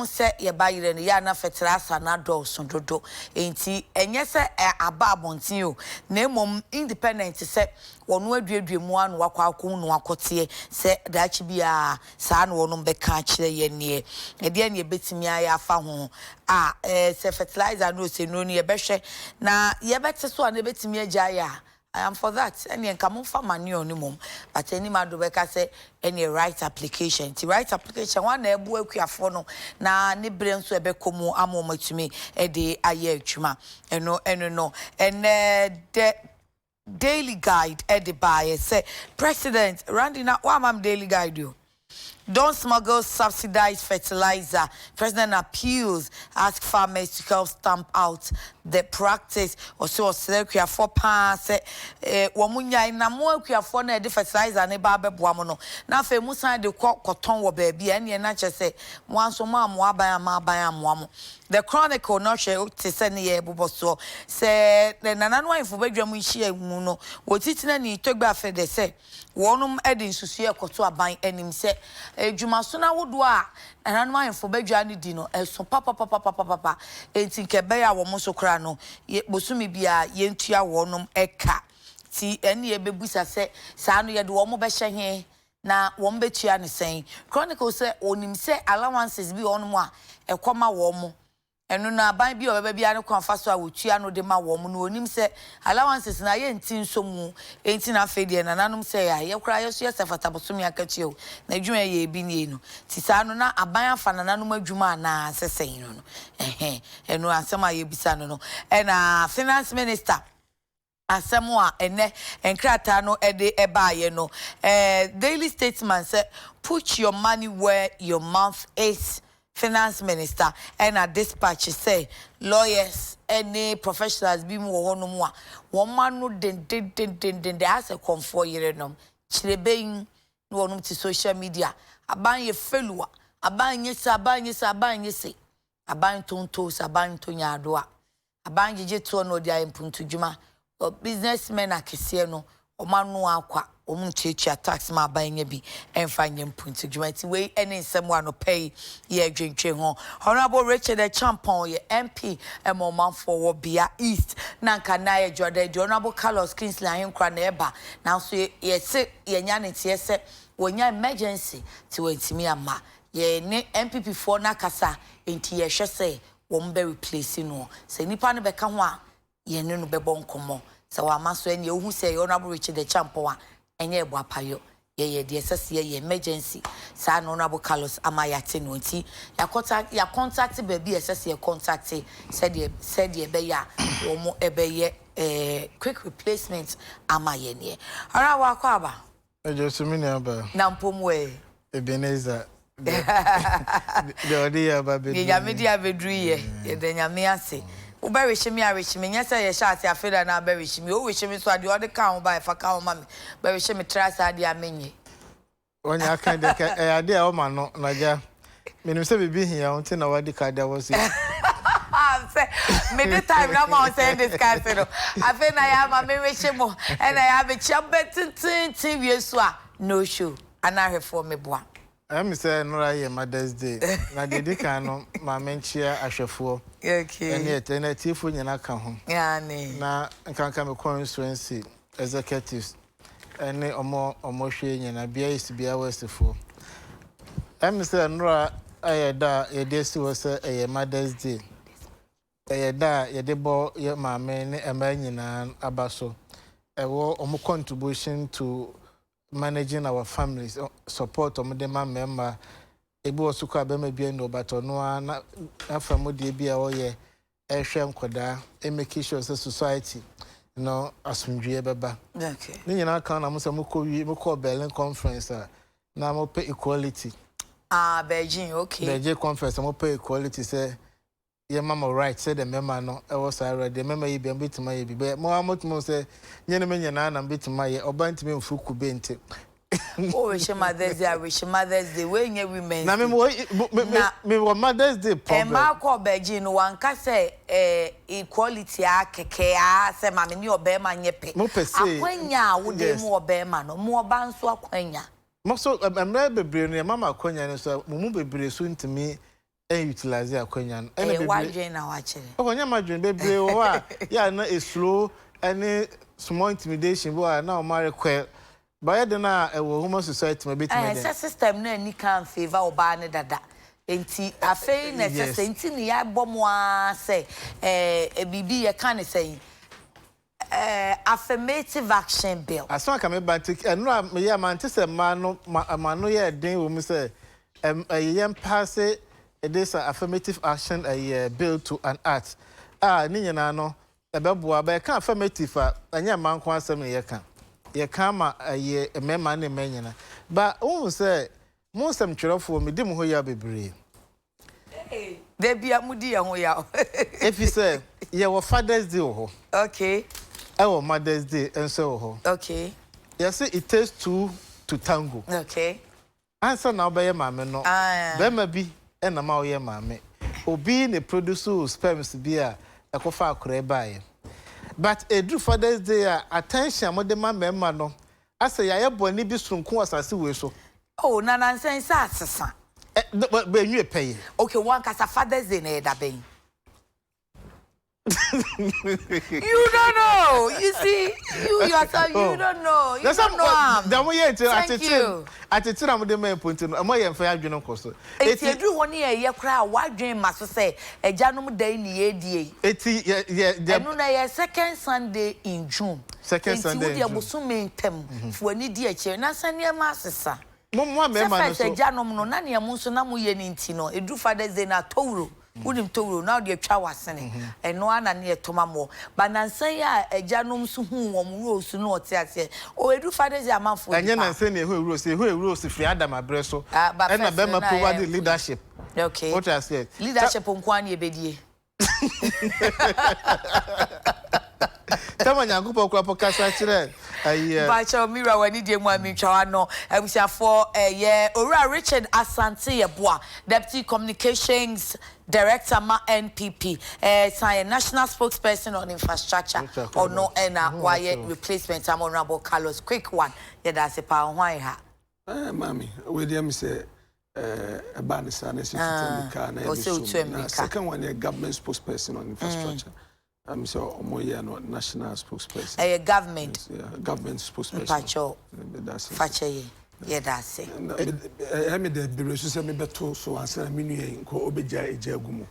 Sɛ yɛba yerɛ no, yɛ a na fɛteraasa no adɔɔso dodo. Enti ɛnyɛ sɛ aba abɔnten o, na mmom independent sɛ wɔn aduadua mu ara na wɔakɔ akɔhu na wɔakɔteɛ sɛ daakye biara saa na wɔnom bɛka akyerɛ yɛn neɛ. Ɛdeɛn na yɛbɛtumi ayɛ afa ho a, sɛ fertilizer no o, sɛ nnuro no yɛbɛhwɛ na yɛbɛte so a na yɛbɛtumi agyae a, I am for that ɛneɛ nka momfa manure no mmom but anim ado bɛka sɛ ɛneɛ right application nti right application hwan na ɛboa akuafoɔ no na ne berɛ nso ɛbɛkɔ mu ama wɔn atumi de ayɛ adwuma ɛno ɛno no ɛnɛ the daily guide ɛde baeɛ sɛ president Randy na woama me daily guide o. Don't smuggle subsidized fertilizer. President appeals, ask farmers to help stamp out the practice. Ɔsɛ ɔsrɛ akuafoɔ paa sɛ eh, wɔn nyae na mo akuafoɔ no a yɛde fertilizer no ba abɛboa mo no, na afei mo san de kɔ kɔtɔn wɔ baabi a ɛneɛ na kyerɛ sɛ mo ara nso mo ammoa aban amma aban ammoa mo. The Chronicle no hwɛ te sɛ ne yɛ bobɔ soɔ sɛ nananom ahemfo badwam nhyiamu no wɔ Titenani Togbe Afede sɛ Wɔnom de nsusuiɛ rekɔto aban anim sɛ dwumasono ahodoɔ a nananom ahemfo badwa no di no ɛso papapapapapa enti nka ɛbɛyɛ a wɔn nso koraa no bosome biara yɛntua wɔnom ka. Nti ɛnne yɛbɛbisa sɛ saa no yɛde wɔn bɛhyɛ he na wɔn bɛtua no sɛn? Chronicle sɛ ɔnim sɛ allowances bi wɔ hɔnom a ɛkɔma wɔn. Ɛno no aban bi a ɔbɛba biara ne kwan fa so a wɔtua no de ma wɔn no wɔnim sɛ allowances no ayɛ nti nsɔ mu enti na afei deɛ nananom sɛ a yɛ koraa yɛso yɛ sɛ fata bosome akatua o na adwuma yɛ ebi nie no nti saa no na aban afa nananom adwuma anaa sɛ sɛn no no ɛhɛn ɛno asɛm a yɛbisa no no ɛna finance minister Asɛm a ɛnnɛ nkrataa no de baeɛ no, Daily Statesman sɛ, Put your money where your mouth is, Finance Minister, ɛna Dispatch sɛ, Lawyers ne professionals binom wɔ hɔnom a wɔn ano dendendendenden ayɛ sɛ kɔmfoɔ yerenom, kyirebenn na wɔnom te social media, aban yɛ failure, aban nyɛ sei, aban nyɛ sei, aban nyɛ sei, aban tontoos, aban ntonyaadoa. Aban gyegye toɔ na ɔde ayɛ mpuntudwuma. Business men akɛseɛ no wɔn ano akwa, wɔn ntuatua tax ma aban nya bi mfa nyɛ mpuntudwuma. Nti wei ne nsɛm wɔ anɔpa yi yɛredwentwen ho. Honourable Richard Acheampong yɛ MP ma ɔmanfoɔ wɔ Bea East. Na nka nnɛ ayɛ dwoada yi deɛ Honourable Carlos Kingsley Ahenkora na ɛreba. Nanso yɛse yɛanya ne nteɛ sɛ wanya emergency nti wantumi amma. Yɛne NPP foɔ no akasa nti yɛrehwɛ sɛ wɔn bɛ replace noɔ. Sɛ nipa no bɛka ho a, yɛne no bɛbɔ nkɔmmɔ. Sɛ wamma so ɛneɛ wohu sɛ ɛyɛ Honourable Richard Acheampong a, ɛnyɛ ɛbɔ apayɔ. Yɛyɛ deɛ ɛsɛ sɛ yɛyɛ, emergency. Saa na Honourable Carlos ama yɛate no. Nti yɛakɔta yɛakɔntakte baabi a ɛsɛ sɛ yɛkɔntakte sɛdeɛ sɛdeɛ ɛbɛyɛ a wɔn bɛyɛ eh, quick replacement ama yɛn neɛ. Honourable Akwaaba. Ɛgye so me nua baa. Na mpom wɛ. Ebenezer deɛ deɛ ɔde yɛ aba bɛduru Deɛ Nyame de abɛduru yɛ yɛda Nyame ase. Wo bɛ wihye me a wihye me nyɛ sɛ yɛhyɛ ase afei da na abɛ wihye me o wihye me nso a deɛ ɔde ka ho baɛ fa ka ho ma me bɛ wihye me tra saa deɛ a menyɛ. Wanya aka deɛ ka ɛyɛ adeɛ a ɔma no na gya Menim sɛ biribi hia wo nti na wadi ka de awɔ so yi. Sɛ mede time no ama wo sɛ yɛn discuss no, afei na yɛ ama me wehye mo, ɛna yɛ abekyia bɛ tententen wie so a, no show. Anaa ahwɛfoɔ meboa. Ɛyɛ me sɛ nnora yɛ Mother's Day, na deɛ ɛdi kan no ma menkyea ahwɛfoɔ ɛne ɛne atiefoɔ nyinaa ka ho, na nkanka me constituency executives. Ɛne ɔmo a ɔmo hwɛ nyina, bia east bia west foɔ. Ɛm sɛ nnora ɛyɛ da a yɛde asi hɔ sɛ ɛyɛ Mother's Day. Ɛyɛ da a yɛde bɔ yɛ maame ne mmaa nyinaa aba so. Ɛwɔ ɔmo contribution to managing our families, support ɔmo de ma mmarima. Ebi wɔ so koraa barima biara nni hɔ but ɔno ara na n'afa mu deɛ bi a ɔyɛ ɛhwɛ nkwadaa, ɛmake sure sɛ society no asomdwoeɛ bɛba. Ne nyinaa ka na mo sɛ mokɔ wie mokɔɔ Berlin conference a na mopɛ equality. Ah, Beijing, okay. Beijing conference a mopɛ equality sɛ yɛma mo right sɛdeɛ mmarima no ɛwɔ saa right deɛ mmarima yɛ bia mobɛtumi ayɛ bi bɛyɛ mo ara motumi hu sɛ nyɛ ne me nyinaa na mobɛtumi ayɛ ɔbaa ntumi mforo kube nti Wo wish Mother's Day a wish Mother's Day wei nyɛ Women's Na Day. me wɔ me me Na me wɔ Mother's Day problem. Mmaa kɔɔ Beijing no wanka sɛ eh equality ara kɛkɛ ara sɛ ma me ne ɔbarima nyɛ pɛ. Mo pɛ sei Akwanya a wode yes. ma ɔbarima no, ma ɔbaa nso akwanya. Mo so mmerɛ bebree no yɛma mo akwanya no so a mo mu bebree so ntumi. Ɛn utilise akwanya no. Ɛna Ɛyɛ bebree. w'adwene na wakyerɛ. Oh ɛnyɛ m'adwene, bebree wɔ hɔ a yɛ a na esuro ɛne small intimidation bi wɔ hɔ a na wɔn arequel. But ɛyɛ den a ɛwɔ human society mu ɛbɛtumi Ɛɛ ɛdɛn. sɛ system no anni kan amfavour ɔbaa no dada nti afei na ɛsɛ sɛ nti na yɛabɔ mo ara sɛ ɛɛ biribi yɛka no sɛn ɛɛ affirmative action bill. Asɛm a ka me ba nti ɛno a meyɛ a mante sɛ mmaa no ma ma ano yɛɛ den wɔ mu sɛ ɛm ɛyɛ yɛn paase this affirmative action ɛyɛ bill to an act a ne nyinaa no ɛbɛboa but yɛka affirmative a ɛnyɛ mmaa nko asɛm na yɛka yɛka ama ɛyɛ mmarima ne mmaa nyinaa but wohu sɛ mo nsɛmtwerɛfoɔ medi mo ho yaw bebree. Da bia mo di yɛn ho yaw. Efisɛ yɛwɔ Father's Day wɔ hɔ. Okay. Ɛwɔ Mother's Day nso wɔ hɔ. Okay. Yɛse it takes two to tango. Okay. Ansa na wobɛyɛ maame no, barima bi na ma woyɛ maame. Obi na produce wo sperms bi a ɛkɔfa akoraɛ baeɛ. But ɛduru Father's Day a, attention a mode ma mmarima no, asɛ yɛayɛ bɔne bi soronko wɔ asase wei so. Oh, na nansa yi sɛ asesa. Ɛ, bɛ, nwie pɛyɛ. Okay, wo ankasa Father's Day no ɛyɛ da bɛn? You don't know. You see, you yourself, you oh. don't know. You don't know. Am. Deɛ mo yɛ nti Thank you. Atete na mo de ma mpo nti no ɛmo yɛ nfa yɛ adwene nkɔ so. Eti eduru hɔ ne yɛ yɛ koraa wadwene ma so sɛ agyanom dan ne yɛ die yi. Eti yɛ yɛ deɛ. Ɛno na yɛ second Sunday in June. Second Sunday in June. Nti wo deɛ bosome ntam fo ani di akyire na sɛ nneɛma asesa. Mo mo Sɛ mmarima no first so. agyanom no na nea mo nso na moyɛ no nti no ɛduru Father's Day no a towuro wonim towuro na wode atwa w'asene ɛno ara na ne yɛtɔ ma moɔ but nansa yi a agyanom nso huu wɔn roles no wɔte aseɛ oh ɛduru Father's Day amanfoɔ di Ɛnyɛ paa. nansa yi na yɛhu roles, yɛhu roles firi Adam aberɛ so Ah but ɛna first no bɛrima na provide yɛnhu. leadership. Okay. Wote aseɛ? Leadership nko ara na yɛbɛdie. Tama Nyankopɔn koraa po kasa kyerɛ ɛyɛ. Mpakyɛw me wura w'ani deɛ mu a mentwa w'ano. Abusuafoɔ ɛyɛ Owura Richard Asante Yeboah, Deputy Communications Director ma NPP, san yɛ National Spokesperson on Infrastructure, ɔno na wayɛ replacement ama Honourable Carlos Quick One. Yɛda ase paa, wo ho ayɛ ha. Eh, maame, wei deɛ mi sɛ eh, ɛbaa ne saa na ɛsɛ tutu mmirika na yɛde som. Na second one yɛ government spokesperson on infrastructure. Ɛmi sɛ ɔmo yɛ no national spokesperson. Ɛyɛ government. Yeah, government spokesperson. Mpakyɛw, fakyɛ yɛ, yɛda ase. Ɛyɛ me dɛ bebree so sɛ mebɛto so ansa na me nua yi nka ɔbɛgya egya agu mu.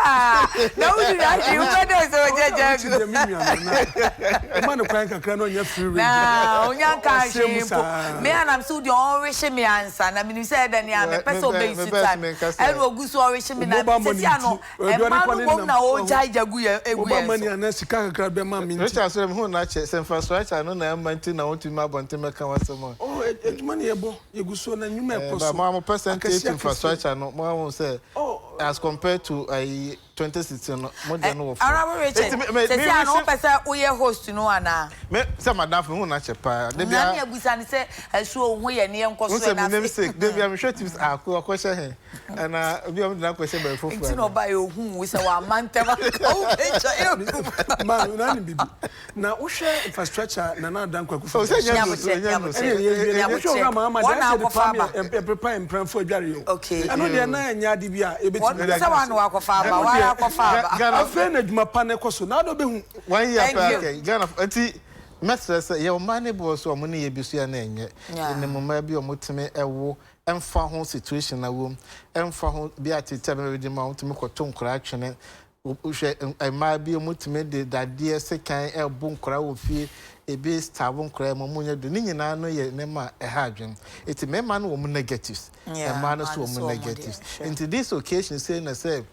Na wo nua adwene wobɛdɛ sɛ ɔgya gya agu. Deɛ me nua no na ɔma no kwan kakra na ɔnya free range. Na onya nka hwee mpo. Me a na mese wo deɛ ɔnwehye me ansa na menim sɛ ɛdɛ nea mepɛ sɛ ɔbɛyi so time ɛna ogu so ɔwehye me na sɛsi ano mmaa no mmom na ɔgya gya gu yɛn egu Mobile yɛn money so. anaa sika kakra bɛma me nti. Richard sɛ mehu no akyɛ sɛ infrastructure no na ɛmma nti na wontumi ma abɔnten mɛka w'asɛm a. Oh adwuma no yɛbɔ yɛgu so na nnwuma ɛkɔ But so mo a mo percentage akɛseɛ to akɛseɛ. infrastructure no mo ahu sɛ Oh. as compared to ayi 2016 no mo deɛ no wɔ fam. Honourable Richard, Eti me me sɛsi me ano wish wopɛ sɛ woyɛ host no anaa? me sɛ madamfo mehu no akyɛ paa da Na biara ne abusa no sɛ asuo wo ho yɛ ne yɛnkɔ Wohu so sɛ ɛ me na afei. namesake da biara mehwɛ tips ah ko ɔkɔhyɛ he ɛna obi a wɔde no akɔhyɛ baabi foforɔ Nti na anaa. ɔbaeɛ ohuu wo sɛ wamma ntɛm anka wobɛgya yɛ Maame na nim bibi. Na wohwɛ infrastructure Nana Addo Dankwa Akufo Oh, sɛ Addo. nyɛ no so, ɛnyɛ no so. Ɛne yɛ wie na wohwɛ owura Mahama Wɔn deɛ na ayɛ sɛ de akɔfa pam aba. yɛ yɛpepa yɛ mpranfo adware o. Okay. Ɛno deɛ na ɛnyɛ ade bi a yɛbɛtumi Wɔn de sɛ aka wɔn ase. na wakɔfa aba, Ɛno wɔn deɛ akɔfa aba. Ghana afei na adwuma pa no ɛkɔ so na adɔ bɛhu. One year Thank pɛ you. akɛ Ghana nti mɛsrɛ sɛ yɛwɔ mmaa no bi wɔ so a wɔn ne yɛ bi so yɛ na ɛnyɛ. Yeah. Yɛnim mmaa bi a wɔtumi ɛwo ɛmfa ho situation a wɔm ɛmfa ho bi a tete a bɛma bi de ma wɔtumi kɔto nkwadaa twene. Wohwɛ mmaa bi a wɔtumi de dadeɛ sekan ɛbo nkwadaa wɔ fie ebi stab nkwadaa mu wɔn nyɛ do ne nyinaa no yɛ nneɛma a ɛha adwene. Eti mmarima no wɔ mu negatives Yeah, mmaa no mmaa nso no wɔ nso mu wɔ mu deɛ, negatives. sure. Nti this occasion sei na sɛ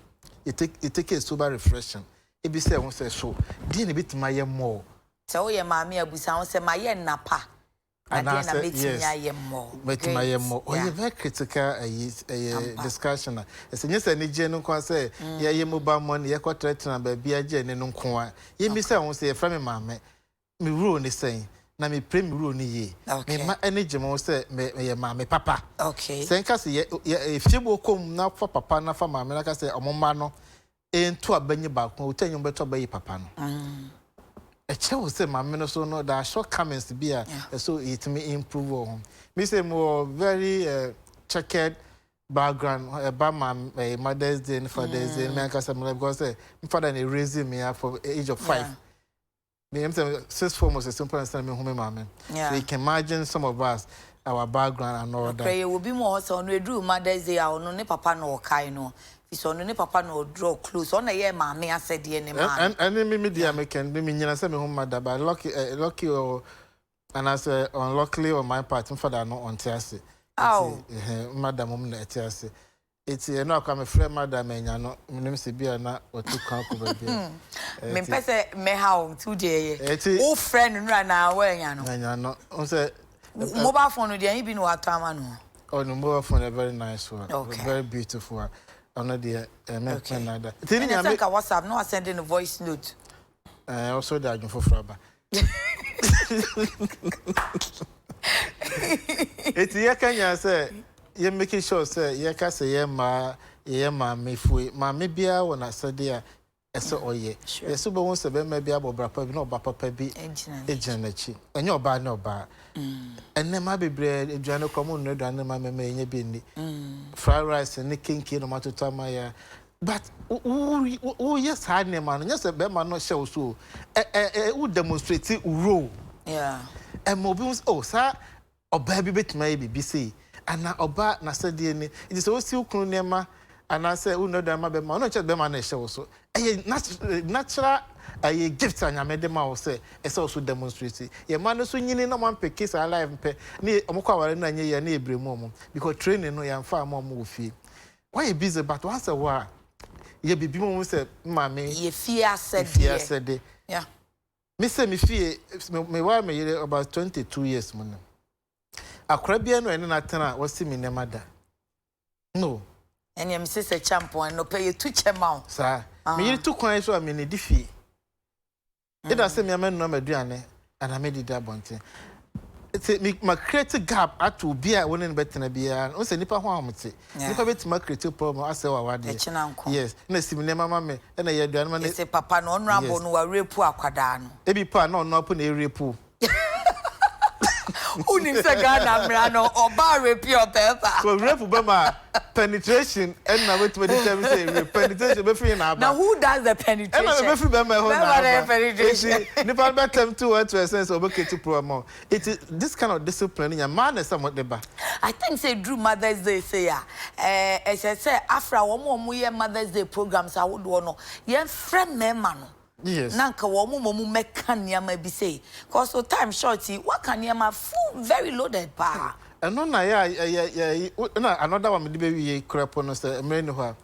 yɛ take a sober reflection ebi sɛ ɛho sɛ so deɛ na ebitumi ayɛ more. Sɛ woyɛ maame a busa ho sɛ mayɛ nnapa na deɛ na Anaasɛ mɛtumi yes ayɛ more. mɛtumi ayɛ Great. more. Yeah. Ɔyɛ very critical ɛyi ɛyɛ Ampa. discussion a ɛsɛ nyɛ sɛ anigye no nko ara sɛ yɛyɛ mobile money yɛkɔtenatena baabi agye ani no nko ara. Yɛmmisa ho sɛ yɛfrɛ me maame me role ne sɛn na mepere me role no yie. Okay. Me mma ani gye me ho sɛ me meyɛ maame papa. Okay. Sɛ nka sɛ yɛ yɛ efie bɔ kɔm na fa papa na fa maame na ka sɛ ɔmo mma no nto aba nye baako a wotɛ nyɛ bɛto aba yi papa no. Ɛkyerɛ wo sɛ maame no so no there are shortcomings bi a ɛso yɛtumi improve wɔ ho. Me sɛ mo wɔ very checkered Background ɛba ma ɛyɛ Mother's Day ne Father's Day me ankasa me because sɛ me father na raise me up for age of 5. Me am sɛ six form was a simple and me hu me maame. So you can imagine some of us, our background and all that. Nokorɛ yɛwɔ bi mu wɔ hɔ sɛ ɔno ɛduru Mother's Day a ɔno ne papa na ɔkae no firi sɛ ɔno ne papa na ɔdraw close ɔno na ɛyɛɛ maame asɛdeɛ no maa no. Ɛne me me deɛ a meka no me nyina sɛ me hu mother but lucky eh, lucky or anaasɛ unluckily on my part me father no ɔnte ase nti ɛhɛn mother mom na ɛte ase nti ɛno akora me frɛ mother manya no menim sɛ bi a na watu kwan kɔ baabi a Mempɛ sɛ mɛha wo nti wo deɛ yɛ wo frɛ no nura na woanya no. Manya no wohu sɛ. Mobile phone no deɛ ɛhe bi na watɔ ama no? Oh ne mobile phone yɛ very nice one okay. Very beautiful one ɔno deɛ ɛmɛ pɛ nada. Ɛnna sɛ nka WhatsApp na wasɛnde no voice note. Ɛɛ ɔsɔ de adwene foforɔ aba. Eti yɛka nyinaa sɛ yɛ make sure sɛ yɛka sɛ yɛ mmaa yɛyɛ maame fue. Maame biara wɔ n'asɛdeɛ a ɛsɛ ɔyɛ. Yɛsɛ wobɛhu sɛ bɛrima bi abɔ bra pa bi na ɔba papa bi gyina n'akyi. Ɛnyɛ ɔbaa ne ɔbaa. Ɛnnɛ mmaa bebree aduane koraa wɔn nnua aduane mma mmarima yɛnyɛ bi nni. Fried rice ne kenke na wɔatoto ama yɛn. But woyɛ saa nneɛma no, nyɛ sɛ bɛrima no hyɛ wo so o. Ɛ ɛ ɛ wo demonstrate wo role. Ɛma obi hu sɛ oh saa ɔbaa bi bɛtumi ayɛ biribi sei anaa ɔbaa n'asɛdeɛ ni. Nti sɛ wosi wo kunu nneɛma anaasɛ wonua aduane ma bɛrima, ɔno nkyerɛ sɛ bɛrima no ɛhyɛ wo so. Ɛyɛ natural ɛyɛ gift a Nyame de ma wo sɛ ɛsɛ wo so demonstrate. Yɛn mma no nso nyini na wɔn ampeke saa life mpɛ ne wɔn kɔ aware no anyɛ yie a ne yɛbrɛ mu wɔn because training no yɛamfa amma wɔn wɔ fie. Wayɛ busy but once a while yɛ biribi ma wɔn sɛ maame. Yɛ fie asɛdeɛ. Fie asɛde. Yeah. Me sɛ me fie me ware me yere about 22 years mu no. Akora biara no ɛne no atena a wasi me nneɛma da. No. Ɛnea me sɛ sɛ kyampɔn ɛnɔpɛ yɛ tu kyɛ ma wo. Saa. Me yere tu kwan so a me ne di fie. Either sɛ me ara mɛnoa m'aduane anaa mɛdidi abɔnten. Nti me ma create gap ato obi a wo ne no bɛtena biara. Wohu sɛ nnipa ho ahomete. Nnipa bɛtumi a create problem asɛe w'awadeɛ. Ɛkyena nko. Yes. Ɛna si me nneɛma ma me, ɛna yɛ aduane ma me. Yɛse papa no ɔno abɔ no wa rape akwadaa no. Ebi po a na ɔno ara po na ɛrape wo. Wonim sɛ Ghana mmara no ɔbaa rape ɔbɛɛma. So rape bɛma penetration ɛna wobɛtumi adi kyerɛ me sɛ rape penetration bɛfiri he na aba. Na who does the penetration? Ɛna ɛbɛfiri bɛrima hɔ na aba. Enti nipa no bɛ tempt wo to a sense sɛ ɔbɛ create problem ama wo. Enti this kind of discipline no nya mmaa na ɛsɛ sɛ wɔde ba. I think sɛ ɛduru Mother's Day sei a, ɛɛ ɛsɛ sɛ afra wɔn a wɔyɛ Mother's Day programs ahodoɔ no, yɛmfrɛ mmarima no Yes. Na nka wɔn mmom mmɛka nneɛma bi sei cause wo time short yi woaka nneɛma full very loaded paa. Ɛno na yɛ a yɛ yɛ yɛ na another one mede bɛwie kora po no sɛ mmerɛ nni hɔ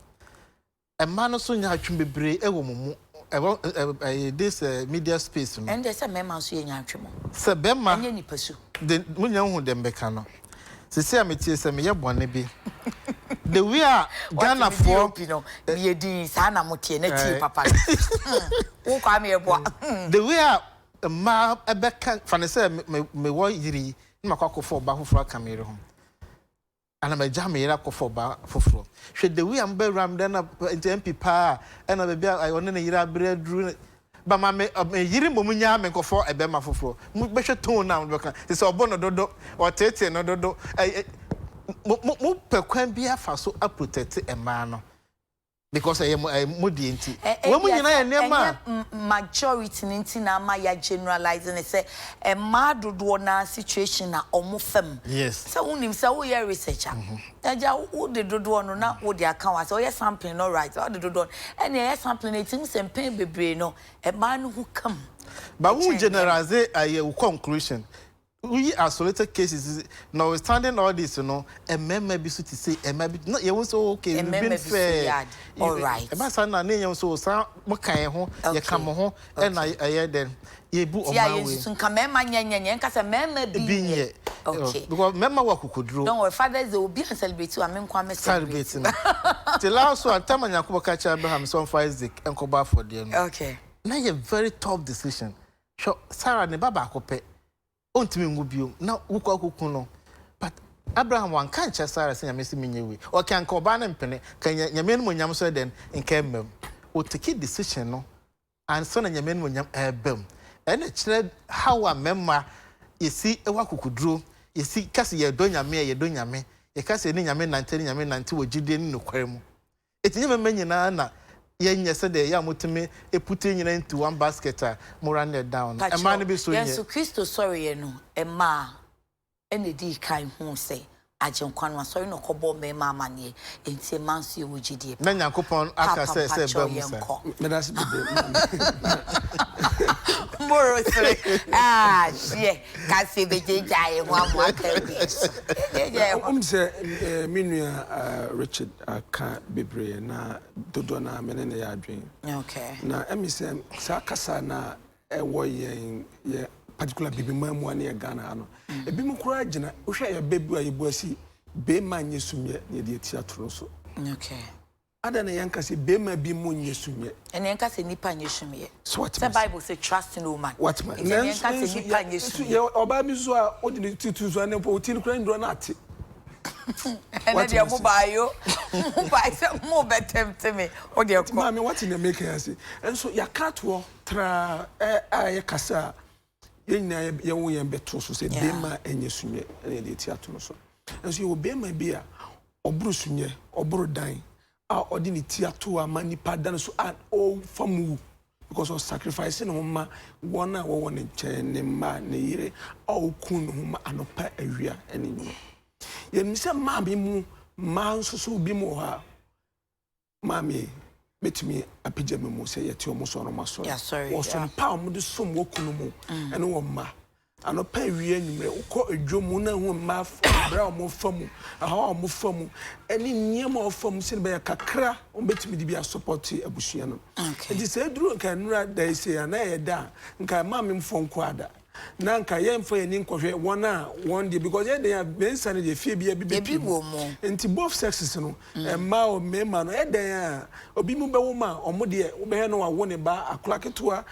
a mmaa no nso nya atwem bebree wɔ mo mu ɛwɔ ɛyɛ this media space no. Ɛndeɛ sɛ mmarima nso yɛ nyaatwem o. Sɛ bɛrima Ɛnyɛ nipasu. De mo nya hu deɛ mebɛka no. Sesei a metie sɛ meyɛ bɔne bi. The way a Ghana foɔ. Wate me DOP no meyɛ dinn saa na mo teɛ na tie papa no hmm wo Kwame Yeboah hmm. The way a mmaa bɛka fa no sɛ me me wɔ yere yi na makɔ akɔfa ɔbaa foforɔ aka me yere ho ana magya me yere akɔfa ɔbaa foforɔ hwɛ the way a mobɛwura me dɛ na nti MP paa ɛna baabi a ɔne ne yere abere aduru Ba ma me me yere mmom nyaa me nkɔfɔ ɛbɛma foforɔ. Mo bɛhwɛ tone no a mo bɛka. Te sɛ ɔbɔ no dodo, ɔteetee no dodo. Ɛ ɛ mo mo mo pɛ kwan bi afa so a protect mmaa no because ɛyɛ mo ɛyɛ mo deɛ nti. Ɛ Wɔn ebia nyinaa yɛ sɛ nneɛma ɛnyɛ a. majority no nti na ama yɛ generalize no sɛ mmaa dodoɔ no ara situation a wɔn fa mu. Yes. Sɛ wonim sɛ woyɛ research a, agya wode dodoɔ no na wode aka ho asɛ woyɛ sampling no right wode dodoɔ no ɛnna ɛyɛ sampling no ɛtumi sɛ mpɛn bebree no mmaa no ho ka mu. But wo Ɛkyɛn mmarima. generalize ɛyɛ wo conclusion. Woyi isolated cases notwithstanding all this no, mmarima bi so te sei, mmaa bi na yɛhu sɛ oh, okay, we've Mmarima been bi so fair. yɛ ade. All right. Ɛba saa na ne yɛn nso saa mo ka yɛn ho, yɛka Okay. mo ho, ɛna Okay. ɛyɛ dɛn, yɛbu Ti a ɔman wei. yɛnsusu nka mmarima nyɛ nyɛ nyɛ, nka sɛ mmarima bi Bi nyɛ. nyɛ. Okay. Because mmarima wɔ akokoduro. Don't worry, Father's Day obi an celebrate wa me nko a me celebrate. Celebrate no. Nti last one, time a Nyankopɔn ka kyerɛ Abraham sɛ ɔmfa Isaac nkɔbɔ afɔdeɛ no, Okay. na yɛ very tough decision. Hwɛ, Sarah ne ba baako pɛ, ɔntumi nwo bio, na wokɔ akɔku no. But Abraham wanka ankyerɛ Sarah sɛ Nyame se menyɛ wei. Ɔka anka ɔbaa no mpene, nka Nyame animuonyam nso yɛ dɛn? Nka ɛmma mu. Ɔtake decision no ansa na Nyame animuonyam ɛreba mu. Ɛna ɛkyerɛ how a mmarima yɛsi wɔ akokoduro, yɛsi ka sɛ yɛdɔ Nyame a yɛdɔ Nyame. Yɛka sɛ yɛne Nyame nante ne Nyame nante wɔ gyidie ne nokware mu. Enti nyɛ mmarima nyinaa na yɛnyɛ sɛdeɛ ɛyɛ a motumi put yɛn nyinaa into one basket a mo run it down no. Mmaa Pakyɛw, no bi nso yɛn nyɛ. nso Kristo sɔreɛ no, mmaa na ɛdii kan huu sɛ Agyenkwa no asɔre na ɔkɔbɔɔ mmarima amaneɛ, enti mmaa nso yɛwɔ gyidie Na paa. Nyankopɔn aka Paapa sɛ sɛ mpakyɛw ɛba mu saa. yɛnkɔ. Medase bebree maame. Morosere ah hyeɛ ka sɛ yɛbɛgyaagyaa yɛn ho ama aka awie so. Na Yɛgyaagyaa yɛn ho. wonim sɛ me nua Richard aka bebree na dodoɔ no ara me ne no yɛ adwene. Okay. Na ɛmi sɛ saa kasa no a ɛwɔ yɛn yɛ particular bibiman mu a ne yɛ Ghana ha no, ebinom koraa gyina, wohwɛ yɛ bɛ bi a yɛbu asi, beema nyɛ sumiɛ na yɛde ati ato no so. Okay. Adɛn na yɛnka sɛ beema bi mu nyɛ sumiɛ? Ɛnna yɛnka sɛ nnipa nyɛ sumiɛ. So what Sɛ Bible sɛ trust no man. What man? Nti ɛnna yɛnka sɛ nnipa nyɛ sumiɛ. Yɛ ɔbaa bi nso a wode ne ti to so a ne mpo wo ti no koraa ndura no ate. Ɛnɛ deɛ mo baa yo, mo baa sɛ mo bɛ tɛmte me, wo deɛ kɔ. Maame wate nea meka yi ase. Nso yɛaka ato hɔ traa a ɛyɛ kasa a yɛn nyinaa yɛwo yɛn bɛto so sɛ bɛrima nyɛ sunyɛ ɛna yɛde ati ato no so. Nso yɛwɔ bɛrima bi a ɔboro sunyɛ, ɔboro dan a ɔde ne ti ato hɔ ama nipa da no so a ɔfa mu wu because ɔ sacrifice ne ho ma wɔn a wɔwɔ ne nkyɛn, ne mma, ne yere a ɔku ne ho ma anɔpa, awia ne nwunu. Yɛnim sɛ maame mu mmaa nso so bi mu wɔ hɔ a maame bɛtumi apagya me mu sɛ yɛte wɔn so a na wɔn asɔre. Wɔsom pa a wɔde som wɔ kunu mu ne wɔn mma. Anɔpa, awia, anwummerɛ, wokɔ adwa mu na hu mmaa brɛ a wɔfa mu, ɛhaw a wɔfa mu, ne nneɛma a wɔfa mu sɛdeɛ ɛbɛyɛ kakra wɔbɛtumi de bi asɔpɔte abusua no. Nti sɛ ɛduru nka nnura da yi sei a na ɛyɛ da a nka maame mfoɔ nko ada na nka yɛmfa yɛn ani nkɔhwɛ wɔn a wɔn deɛ because yɛ den a mmiɛnsa no deɛ fie bi ebi bɛpie mu. Nti both sexes no mmaa o mmarima no ɛyɛ dɛn a obi mu bɛwo ma wɔn deɛ wobɛhwɛ no wawo ne ba akora ketewa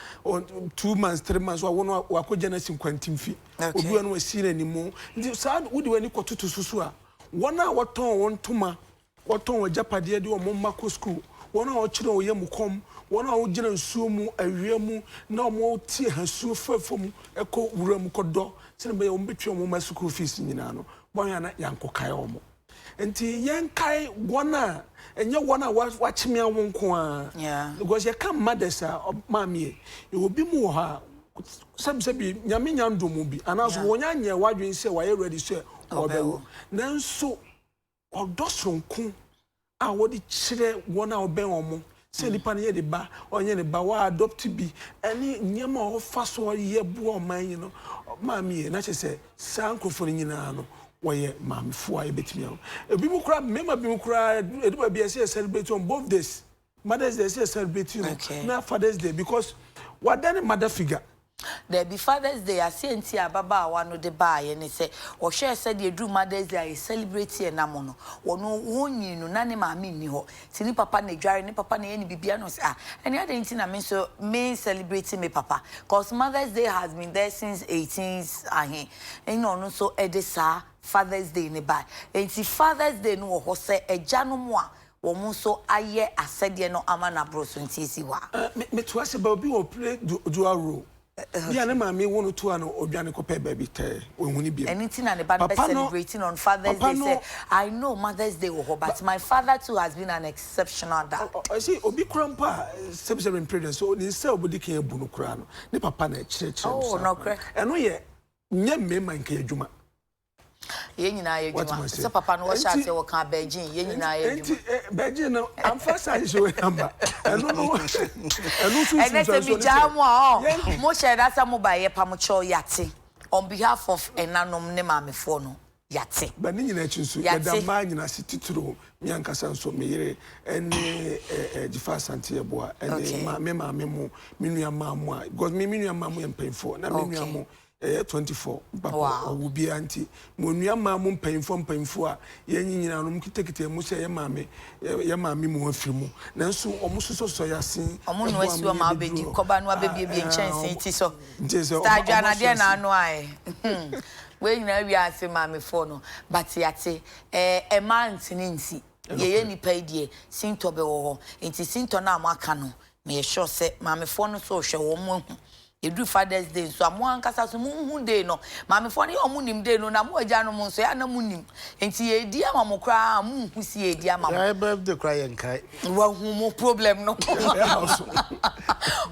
2 months, 3 months wawo no wakɔgya no asi nkwantimfi, obi wɔ no wasi n'animu. Nti saa wode w'ani kɔtoto so so a wɔn a wɔtɔn wɔn ntoma, wɔtɔn wɔn agyapadeɛ de wɔn mma kɔ sukuu, wɔn a wɔkyerɛ wɔn yam kɔm, wɔn a wɔgyina nsuo mu awia mu na wɔte hasuo fa fam kɔ wura mu kɔdɔ sɛdeɛ ɛbɛyɛ wɔn bɛtua wɔn mma sukuu fees nyinaa no, wɔn a na yɛankɔkae wɔn. Nti yɛnkae wɔn a ɛnyɛ wɔn a wakyeme awo nko ara because yɛka mothers a maame yɛ yɛwɔ bi mu wɔ hɔ a sɛbisɛbi Nyame nya ndom bi anaasɛ wɔn anyɛ wadwene sɛ wɔayɛ ready sɛ ɔbɛwo, nanso ɔdɔ soronko a wɔde kyerɛ wɔn a wɔbɛn wɔn sɛ nipa no yɛ ne ba, ɔnyɛ ne ba, wɔ adopt bi ɛne nneɛma a ɔfa so ɔyɛ boa ɔman yi no, maame yɛ na kyerɛ sɛ saa nkurɔfoɔ no nyinaa no wɔyɛ maamefoɔ a yɛbɛtumi awo. Ebi mu koraa, mmarima bi mu koraa edu baabi a ɛsɛ yɛ celebrate on both days, Mother's Day ɛsɛ yɛ celebrate no na Father's Day because wada ne mother figure. Dabi, Father's Day aseɛ nti a ababaawa no de baeɛ ne sɛ ɔhwɛɛ sɛdeɛ ɛduru Mother's Day a yɛ celebrate yɛn nam no, ɔno ɔnyini no na ne maame nni hɔ nti ne papa na ɛdware ne papa na ɛyɛ ne biribiara na ɔsɛ ah ɛnneɛ adɛn nti na me nso me celebrate me papa cause Mother's Day has been there since 18 ahe ɛna ɔno nso ɛde saa Father's Day no baeɛ. Nti Father's Day no wɔ hɔ sɛ agyanom a wɔn nso ayɛ asɛdeɛ no ama no aboro so nti ɛsi hɔ a. Metoa sɛ baabi wɔ play dual role bi a ne maame wo no to a no odwane kɔpɛ baabi tɛɛ wɔnhu ne biom. Ɛno nti na ne ba no bɛ celebrate no on Father's Day sɛ I know Mother's Day wɔ hɔ but my father too has been an exceptional dad. Ɔsi obi kura mpo a sɛbisɛbi mpere dɛ so ne nsa a obedi kan abu no koraa no ne papa na ɛkyerɛkyerɛ no saa kwan. Ɛno yɛ nyɛ mmarima nka adwuma. Yɛn nyinaa yɛ adwuma. Sɛ papa no wɔhyɛ aseɛ wɔka Beijing, yɛn nyinaa yɛ adwuma. Nti Beijing no amfa saa nhyehyɛ wei amba. Ɛno no ɛno nso Ɛnɛ sɛ megyaa mo a ɔ mo hyɛ da sɛ mo ba yɛ pa mo kyɛw yate on behalf of ɛnanom ne maamefoɔ no yate. Ba ne nyinaa akyi nso yɛda mmaa nyinaa ase titiriw me ankasa nso me yere ɛne ɛɛ Gyifa Asante Yeboah ɛne me maame mo me nua mmaa mo a because me me nua mmaa mo yɛ mpanyinfoɔ na me nua mo ɛyɛ 24 mpapa ɔwo biara nti mo nua mmaa mo mpanyinfoɔ mpanyinfoɔ a yɛn nyinaa no kitakita mu sɛ yɛ maame yɛ maame mu afiri mu nanso wɔn sosɔsosɔ yɛ ase. Ɔmo nua si wɔn abɛdi kɔba no abɛbiebie nkyɛnsee ti so star adwanadeɛ na ano ayɛ wei nyinaa wiase maamefoɔ no but yate ɛɛ ɛmaa ntini nsi yɛyɛ nipa yi deɛ sintɔ bɛwɔ hɔ nti sintɔ no a mo aka no meyɛ sure sɛ maamefoɔ no so hwɛ wɔn mo ahu. Yɛduru Father's Day nso a, mo ankasa nso monhu day no. Maamefoɔ no yɛ a wɔnim day no, na mo agyanom nso, ɛyɛ a na monnim. Nti yɛredi ama mo koraa a, monhu sɛ yɛredi ama mo. Yɛn birthday koraa yɛnkae. Wahu mo problem no.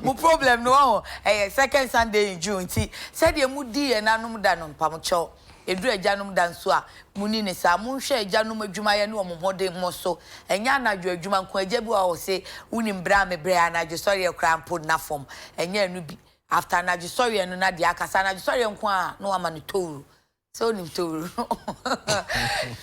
Mo problem no, wahu, ɛyɛ second Sunday in June. Nti sɛdeɛ modi yɛn nanom da no, mpamokyɛw, Ɛduru agyanom da nso a, monni no saa. Monhwɛ agyanom adwumayɛ ne wɔn mmɔdemmɔ so. Ɛnyɛ anadwo adwuma nko. Agya bi wɔ hɔ a ɔse, Wonim berɛ a mebrɛ, anadwo sɔreɛ koraa mpo nna fam. Ɛnyɛ ɛno bi. After anadwo sɔreɛ no na deɛ aka. Sɛ anadwo sɔreɛ nko ara a, na wama no towuro. Sɛ wonim towuro no?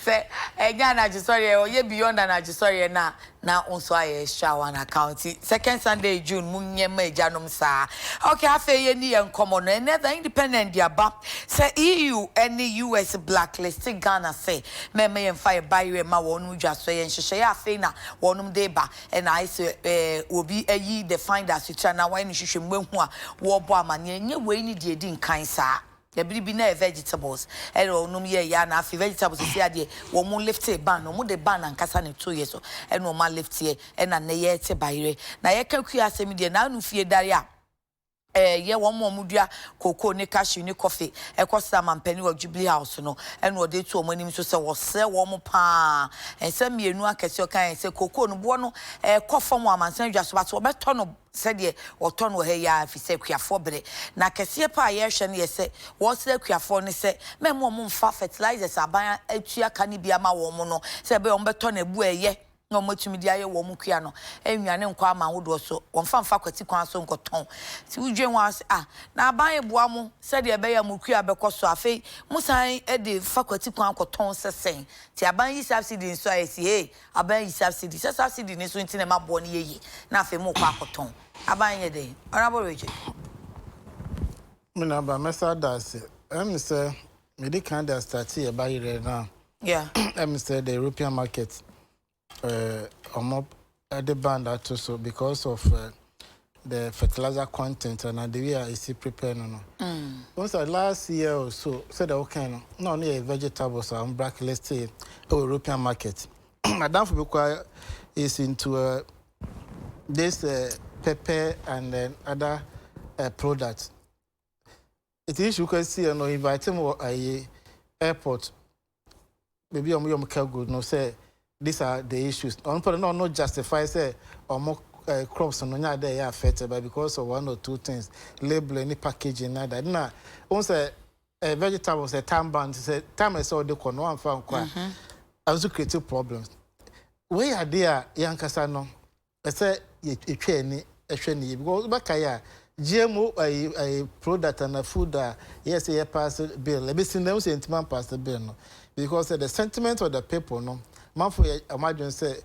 Sɛ ɛnyɛ anadwo sɔreɛ, ɔyɛ beyond anadwo sɔreɛ no a, na wo nso ayɛ extra one aka ho. Nti second Sunday in June monyɛ mma agyanom saa. Ok afei yɛnni yɛn nkɔmmɔ no. Ɛnnɛ The Independent de aba sɛ EU ne US blackliste Ghana sɛ mɛmma yɛmfa yɛn bayerɛ mma wɔnom dwa so. Ɛyɛ nhyehyɛeɛ a afei na wɔnom de reba ɛna ayɛ sɛ eh, obi ayi The Finder asetra na wayɛ no nhwehwɛmu ahu a wɔrebɔ amaneɛ. Nyɛ wei ne deɛ ɛdi nkan saa. Na bere bi na ɛyɛ vegetables ɛna wɔnom yɛɛ yɛ a na afei vegetables sisi adeɛ wɔn liftee ban no wɔn de ban ankasa na ɛto yɛ so ɛna wɔn alifteɛ ɛna nnɛ yɛrete bayerɛ na yɛka kua asɛm deɛ na ano fie dare a ɛyɛ wɔn a wɔn dua cocoa ne cashew ne coffee ɛkɔ sra mampanin wɔ Jubilee House no ɛna wɔde to wɔn anim so sɛ wɔsrɛ wɔn paa nsɛm mmienu akɛseɛ ɔka yɛn sɛ cocoa no boɔ no ɛkɔ fam wɔ amansan dwa so but wɔbɛtɔ no sɛdeɛ wɔtɔ no wɔ ha yi ara ɛfiri sɛ akuafoɔ brɛ. Na kɛseɛ paa a yɛrehwɛ no yɛ sɛ wɔresrɛ akuafoɔ no sɛ mɛmma wɔn mfa fertilizers a aban atua ka no bi ama wɔn no sɛ ɛbɛyɛ wɔbɛtɔ no abu a ɛyɛ na wɔatumi de ayɛ wɔn kua no nnuane nkɔ aman hodoɔ so, wɔmfa mfa kwati kwan so nkɔtɔn. Nti wodwen ho ara sɛ ah na aban reboa mo sɛdeɛ ɛbɛyɛ a mo kua bɛkɔ so afei mosan de fa kwati kwan kɔtɔn sɛ sɛn? Nti aban yi subsidy nso a yɛsi hey Aban yi subsidy, sɛ subsidy no so nti na ɛma boɔ no yɛ yie na afei mokɔ akɔtɔn. Aban nyɛ dɛn? Honourable Richard. Me nua ba, mɛsan ada ase. Ɛyɛ me sɛ medi kan de astate yɛ ba yerɛ no a, Yeah. ɛyɛ me sɛ the European market, eh, ɔmo de band ato so because of eh, the fertilizer content anaa the way a esi prepare no no. Wohu sɛ last year or so, sɛdeɛ wokae no, na ɔno yɛ vegetables a wɔn blacklist wɔ European market. Madamfo bi koraa is into this pepper and then other products. Nti issue koraa siiɛ no, invite me wɔ ayi airport baabi a wɔyɛ wɔn cargo no sɛ these are the issues. Ɔno pɛ no na ɔno justify sɛ wɔn eh, crops no nyɛ ade a ɛyɛ affected but because of one or two things labeling ne packaging na ade na wɔn sɛ eh, vegetables ɛ time bound sɛ time ɛsɛ ɔde kɔ no wɔamfa nkɔ a ɛno nso create problems. Wei yɛ adeɛ a yɛn ankasa no Ɛsɛ yɛtwa yɛn ani hwɛ no yie because wobɛkae a GMO ayi ayi product ana food a yɛyɛ sɛ yɛ pass bill ɛbɛsi nnɛ wohu sɛ yɛntumi ampass bill no because the sentiment of the people no amanfoɔ yɛ wɔn adwene sɛ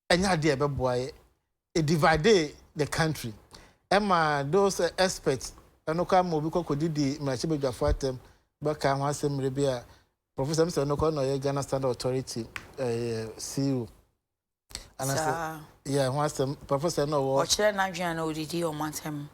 ɛnyɛ adeɛ a ɛbɛboa yɛ it divide the country ɛma those experts ɛno koraa ma obi kɔ kɔdidi mmarahyɛbadwafoɔ atɛm bɛka ho asɛm mmerɛ bi a professor m sɛ ɛno koraa na ɔyɛ Ghana Standard Authority ɛyɛ CEO Saa. Yeah, ho asɛm professor na ɔwɔ. Ɔkyerɛ n'adwene a na ɔdidi wɔn atɛm.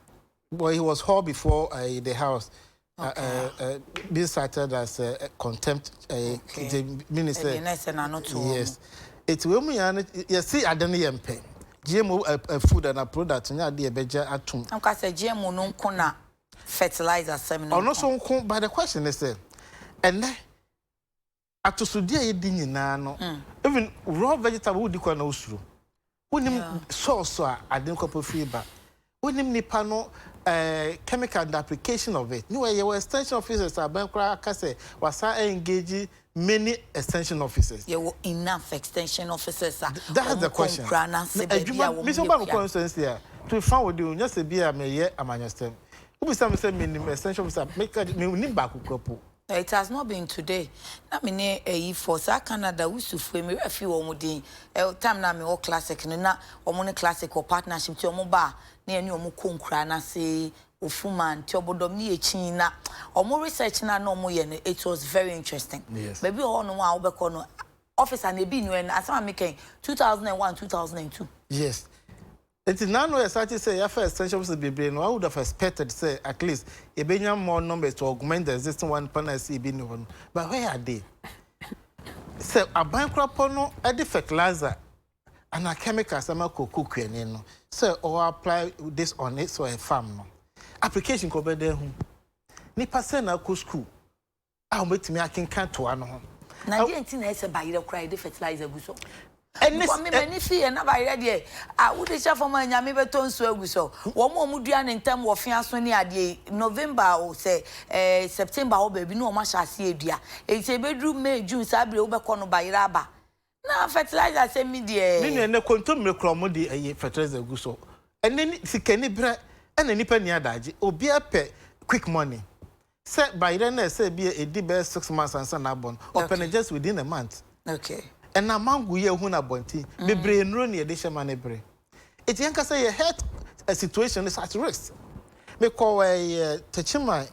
Well, he was hauled before the house. Okay. Being cited as contempt. Okay. The minister. Ɛdeɛ na ɛsɛ n'ano to wɔn. Yes. Eti wei mu nyinaa no yɛsi ade no yɛ mpɛ. GMO food and product nyɛ ade yɛbɛgye atom. Nka sɛ GMO no nko na fertilizer sɛm no nko. Ɔno nso nko but the question is sɛ ɛnɛ Atosodeɛ a yɛdi nyinaa no, even raw vegetable wodi koraa na wosuro. Wonim source a ade no kɔpɔ firi ba. Wonim nipa no eh, chemical and the application of it. Ne yɛwɔ extension officers a aban koraa aka sɛ wasan engage many extension officers. Yɛwɔ enough extension officers a That's wɔn the kɔ question. nkuraa no ase Na baabi a adwuma, wɔn me sɛ yɛ woba me kua. constituency a, to be frank with you, nyɛ sɛ bi a meyɛ amanyɔsɛm. Wobisa me sɛ menim extension officer a, meka mennim baako koraa po. It has not been today na me ne ayi foɔ saa Canada wusu foɔ yi me werɛ afi wɔn din ɛ time na me wɔ classic no na wɔn ne classic wɔ partnership ti wɔn ba a na yɛne wɔn kɔ nkuraa no ase Ofuma nti ɔbɔdɔm ne yɛ kyin na wɔn research no a na wɔn yɛ no it was very interesting Yes. baabi wɔ hɔ nom a wobɛkɔ no officer no ebi nnu ɛn asɛm a meka yi 2001 2002. Yes. Nti nano yɛ starte sɛ yɛafa extension officers bebree no, I would have expected sɛ at least yɛbɛnya more numbers to augment the existing one pa no a ɛsɛ ebi nni hɔ no. But where are they? Sɛ aban korapɔ no de fertilizer anaa chemicals ama cocoa kuani no sɛ ɔ apply this on his or her farm no, Application kɔ ɔbɛda ahu. Nipa sɛn na akɔ school a wɔbɛtumi akenkan toa no ho. Na deɛ nti na ɛsɛ bayerɛ koraa yɛde fertilizer gu so? Because me m'ani fi yɛ na bayerɛ deɛ ah wode hyɛ fam a Nyame bɛtɔ nsuo agu so. Wɔn a wɔdua no ntɛm wɔ feaso ne adeɛ yi, November o sɛ eh September hɔ baabi na wɔn ahyɛ aseɛ redua. Enti ɛbɛduru May, June saa berɛ yi wobɛkɔ no bayerɛ aba. Na fertilizer sɛ mi deɛ. Me nua ɛnɛ kontommire koraa ɔmo de ɛyi fertilizer gu so ɛnɛ ni sikani brɛ ɛna nipa nni adagye obiara pɛ quick money sɛ bayerɛ no ɛsɛ bi a ɛdi bɛyɛ 6 months ansa na abɔ no, ɔpɛ no just within a month. Ɛna mango yi a ɛhu no abɔnten bebree, nnuro na yɛde hyɛ ma no bere. Eti yɛn kasa yɛ health situation is at risk. Mekɔ ɛyɛ Techiman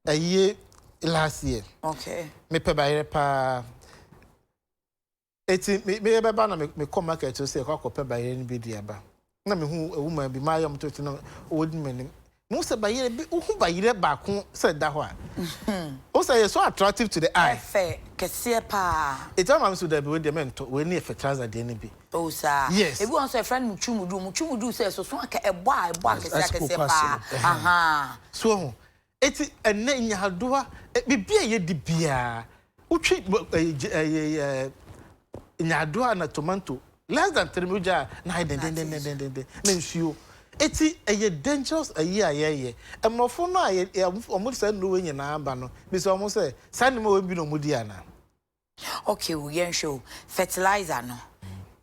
ɛyie last year. Mepɛ bayerɛ paa. Eti me me bɛba na me mekɔ market so sɛ ɛkɔ akɔpɛ bayerɛ no bi di aba. Na mehu woman bi maa yɛ ɔmo toto na ɔdi m'anim. Mehu sɛ bayerɛ bi, wohu bayerɛ baako sɛ ɛda hɔ a, wohu sɛ ɛyɛ so attractive to the eye. Ɛfɛ kɛseɛ paa. Eti ama me so dabi, wei deɛ mɛntɔ, wei ne yɛ fertilizer deɛ no bi. Oh saa. Yes. Ebi wɔ hɔ nso yɛfrɛ no mutwumudu. Mutwumudu sɛ ɛsoso anka ɛbɔ a ɛbɔ akɛseɛ akɛseɛ paa. Ahaa. So wohu? Eti ɛnnɛ nyaadoa, biribi a yɛdi biara, wotwi ɛyɛ nyaadoa na tomato less than 3 minutes wogya a na ayɛ dendendendenden na nsuo. Eti ɛyɛ dangerous ayi a yɛyɛ. Mmorɔfo no a wɔn de saa nnuro wei nyinaa ba no, bisa wɔn sɛ saa nneɛma wei bi na wɔn di anaa? Okay o, yɛnhwɛ o, fertilizer no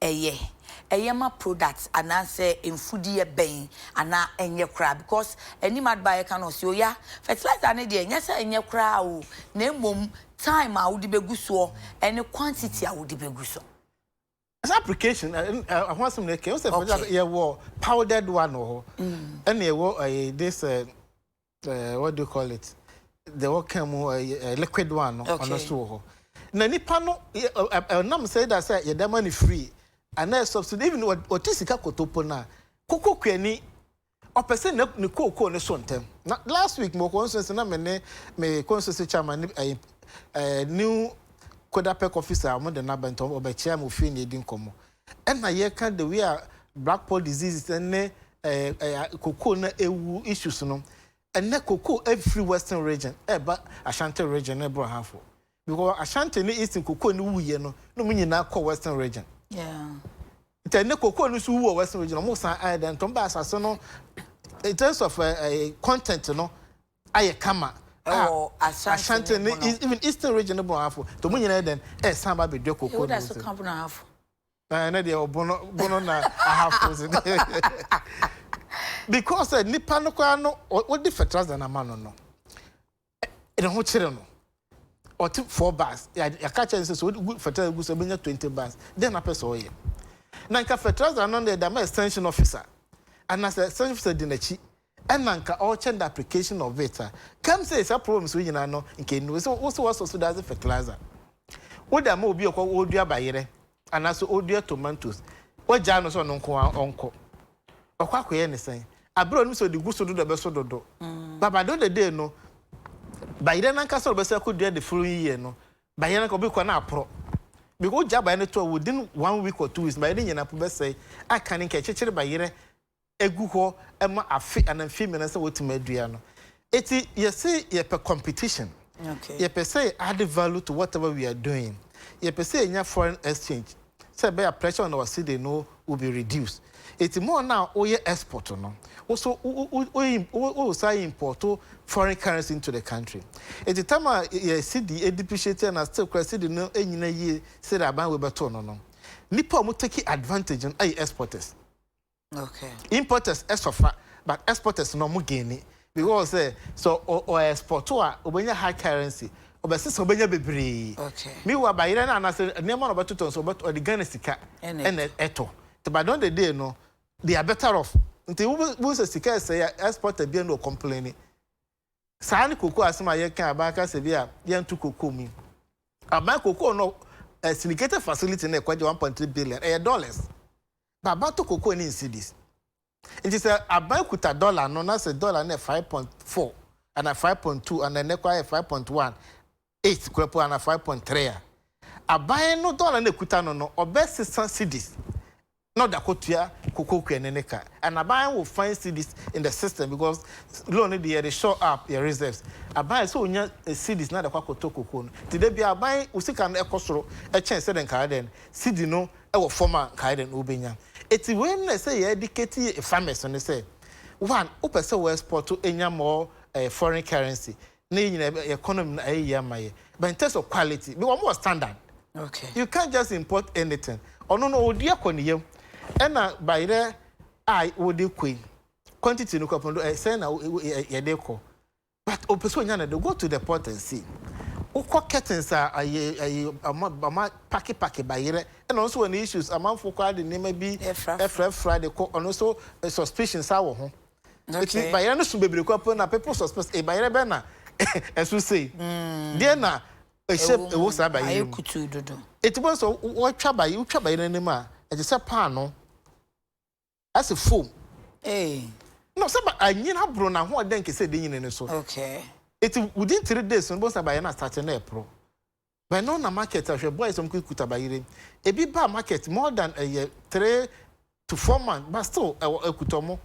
ɛyɛ ma product anaasɛ mfudeɛ bɛn anaa ɛnyɛ koraa? Because anim adeba a yɛka no ɔse oya fertilizer no deɛ, ɛnyɛ sɛ ɛnyɛ koraa o, na mmom time a wode bɛgu soɔ ɛne quantity a wode bɛgu so. Saa application ɛho asɛm na ɛka sɛ fertilizer, yɛwɔ powdered one wɔ hɔ, ɛna yɛwɔ ɛyɛ this what do you call it, the wɔka mu ɛyɛ liquid one no. Ɔno nso wɔ hɔ na nipa no ɛnam sɛ ɛda sɛ yɛde ama no free anaa subsidy, even ɔte sika kotopo no a koko kuani ɔpɛ sɛ ne kookoo ne so ntɛm. Na last week mo constituency na me ne me constituency chairman ne ɛyɛ new CODAPEC officer a wɔn de n'aba, nti ɔbɛkyia mo fie na edi nkɔmɔ, ɛna yɛka the way a black pod diseases ne ɛɛ ɛɛ kookoo na ewu issues no. Ɛnɛ kookoo efiri Western Region ɛɛba Ashanti Region ne Brong Ahafo, because Ashanti ne Eastern kookoo ne wuyɛ no na wɔn nyinaa kɔ Western Region. Nti ɛnɛ kookoo no nso wu wɔ Western Region, wɔn san ayɛ dɛ ntɔn ba asase no in terms of content no ayɛ kama. Ɛwɔ Ashanti ne even Eastern Region ne Brong Ahafo, nti wɔn nyinaa yɛ dɛn ɛsan ba abɛdua kookoo no. So ka Brong Ahafo. Ɛnɛ deɛ ɔbono bono na Ahafo so because nipa no koraa no wɔde fertilizer na ama no, ne ho kyerɛ no, ɔte 4 bags, yɛaka kyerɛ no sɛ sɛ ɔde fertilizer gu so ɔbɛnya 20 bags. Den na pɛ sɛ ɔyɛ na nka fertilizer no deɛ dama extension officer anaasɛ extension officer di n'akyi, ɛna nka ɔrekyɛn the application of it a kam sɛ saa problems wo nyinaa no nka enu sɛ wo sɛ wɔsɔ so de fertilizer wode ama obi a ɔkɔ ɔredua bayerɛ anaasɛ ɔredua tomatoes, wagyaa no sɛ ɔno nko ara ɔnkɔ ɔkɔ akɔyɛ ne sɛn abere onim sɛ ɔde gu so dodo ɛbɛso dodo, but by the end of the day no, bayerɛ nankasa ɔbɛsɛ akɔdua the following year no, bayerɛ no obi kɔ na aporɔ because wogya bayerɛ no to a, within one week or 2 weeks bayerɛ no nyinaa po bɛsɛe. Aka ne nka ɛkyekyere bayerɛ egu hɔ ɛma afe anaa mfe 3 sɛ wɔtumi adua no. Eti yɛse yɛpɛ competition, yɛpɛ sɛ add value to whatever we are doing, yɛpɛ sɛ yɛnya foreign exchange sɛ ɛbɛyɛ pressure on our cedi no will be reduced. Eti more na woyɛ export no, woso wo sa import foreign currency into the country. Eti time a yɛ cedi depreciate na still kora cedi no enyina yie sɛ aban wo bɛto no, nipa a wɔn take advantage no ɛyɛ exporters. Importers ɛsɔfa, but exporters no ɔmo gain because sɛ so ɔ export a, ɔbɛnya high currency, ɔbɛsesa ɔbɛnya bebree. Meanwhile bayerɛ no anaasɛ nneɛma na ɔbɛtotɔ nso ɔbɛtɔ ɔde Ghana sika ɛna ɛtɔ. Nti by the end of the day no, they are better off. Nti wo sɛ sika ɛsɛ yɛ exporter bi na ɔcomplain saa ne koko asɛm a yɛka. Aban kasa bi a yɛnto koko mu, aban koko no syndicated facility na ɛkɔgye 1.3 billion, ɛyɛ dollars, but aban to koko ne in cedis. Nti sɛ aban kuta dollar no na sɛ dollar no yɛ 5.4 ana 5.2 ana ɛnɛ kora yɛ 5.18 kora po ana 5.3 a, aban no dollar no ekuta no, ɔbɛsesa cedis. Na ɔde akɔtua cocoa kuani no ka. And aban will find cedis in the system because loan no deɛ yɛde shore up yɛ reserves. Aban ɛsɛ sɛ ɔnya cedis na de akɔ akɔtɔ cocoa no. Nti da biara aban wo sika no ɛkɔ soro kyɛn sɛdeɛ nka ayɛ dɛn cedi no wɔ fam a nka ayɛ dɛn wobɛnya. Nti wei no na ɛsɛ yɛ educate yɛ farmers no sɛ one wopɛ sɛ wo export nya more foreign currency na yɛn nyinaa yɛ economy no ayɛ yie ama yɛ but in terms of quality because wɔn wɔ standard okay. You can't just import anything. Ɔno no ɔdi akɔ ne yam ɛna bayerɛ a wɔde kɔ yi quantity no kɔ pɔn sɛn na yɛde kɔ but ɔpɛ sɛ ɔnya no de go to the port and see wokɔ curtains a ayi ayi ɔma ɔma paki paki bayerɛ ɛna ɔno nso wɔ ne issues amanfo kɔ ade nneɛma bi ɛfrafra de kɔ ɔno nso suspicion saa wɔ ho. Eti bayerɛ no so bebree kɔ po na people suspect eh bayerɛ bɛn na ɛso sei. Deɛ na ɛhyɛ ɛwɔ saa bayerɛ mu. Eti bɔ sɛ wɔtwa bayerɛ wotwa bayerɛ no anim a ɛte sɛ paano asɛ foam. No sɛ ba anyin aboro n'ahoɔden kɛsɛ ɛde nyini no so. Eti within 3 days no bɔ sɛ bayerɛ no asate na ɛporo. But no na market ahwɛ boys wɔn kuta bayerɛ ebi ba market more than ɛyɛ 3 to 4 months but still ɛwɔ ekuta wɔn.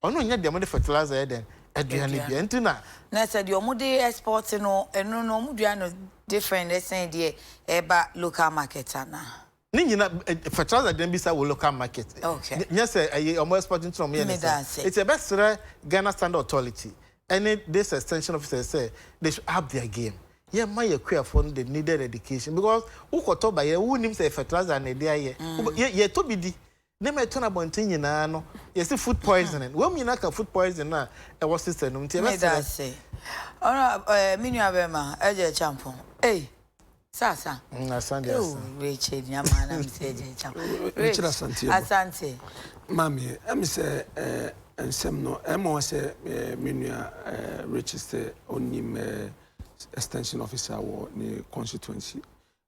Ɔno nyɛ deɛ wɔde fertilizer yɛ dɛn aduane bia nti na. Na sɛ deɛ wɔde export no ɛno no wɔn dua no different ɛsɛn deɛ ɛba local market ana? Ne nyina fertilizer deɛ bi sa wɔ local market. Nyɛ sɛ ɛyɛ wɔn export nti na wɔn yɛ ne sa. Eti ɛbɛsrɛ Ghana Standard Authority ɛne this extension officers sɛ they should up their game. Yɛ ma yɛ kuafoɔ no the needed education because wokɔtɔ bayerɛ wonnim sɛ fertilizer na ɛde ayɛ. Yɛ yɛtɔ bi di. Nneɛma a ɛtɔ no abɔnten nyinaa no, yɛse food poisoning. Wɔn nyinaa ka food poisoning no a ɛwɔ system no mu nti Meda yɛbɛsrɛ. ase. Ɔno eh, me nua bɛrima, Agya Kyampong. Ei, sɛ asa. Asa deɛ asa. Oh, Rich, nyama na me sɛ Agya Kyampong. Rich Rich, Asante ɛbɔ. Asante. Maame, ɛmi sɛ nsɛm no ɛma wɔ sɛ me nua Rich sɛ ɔnim extension officer wɔ ne constituency.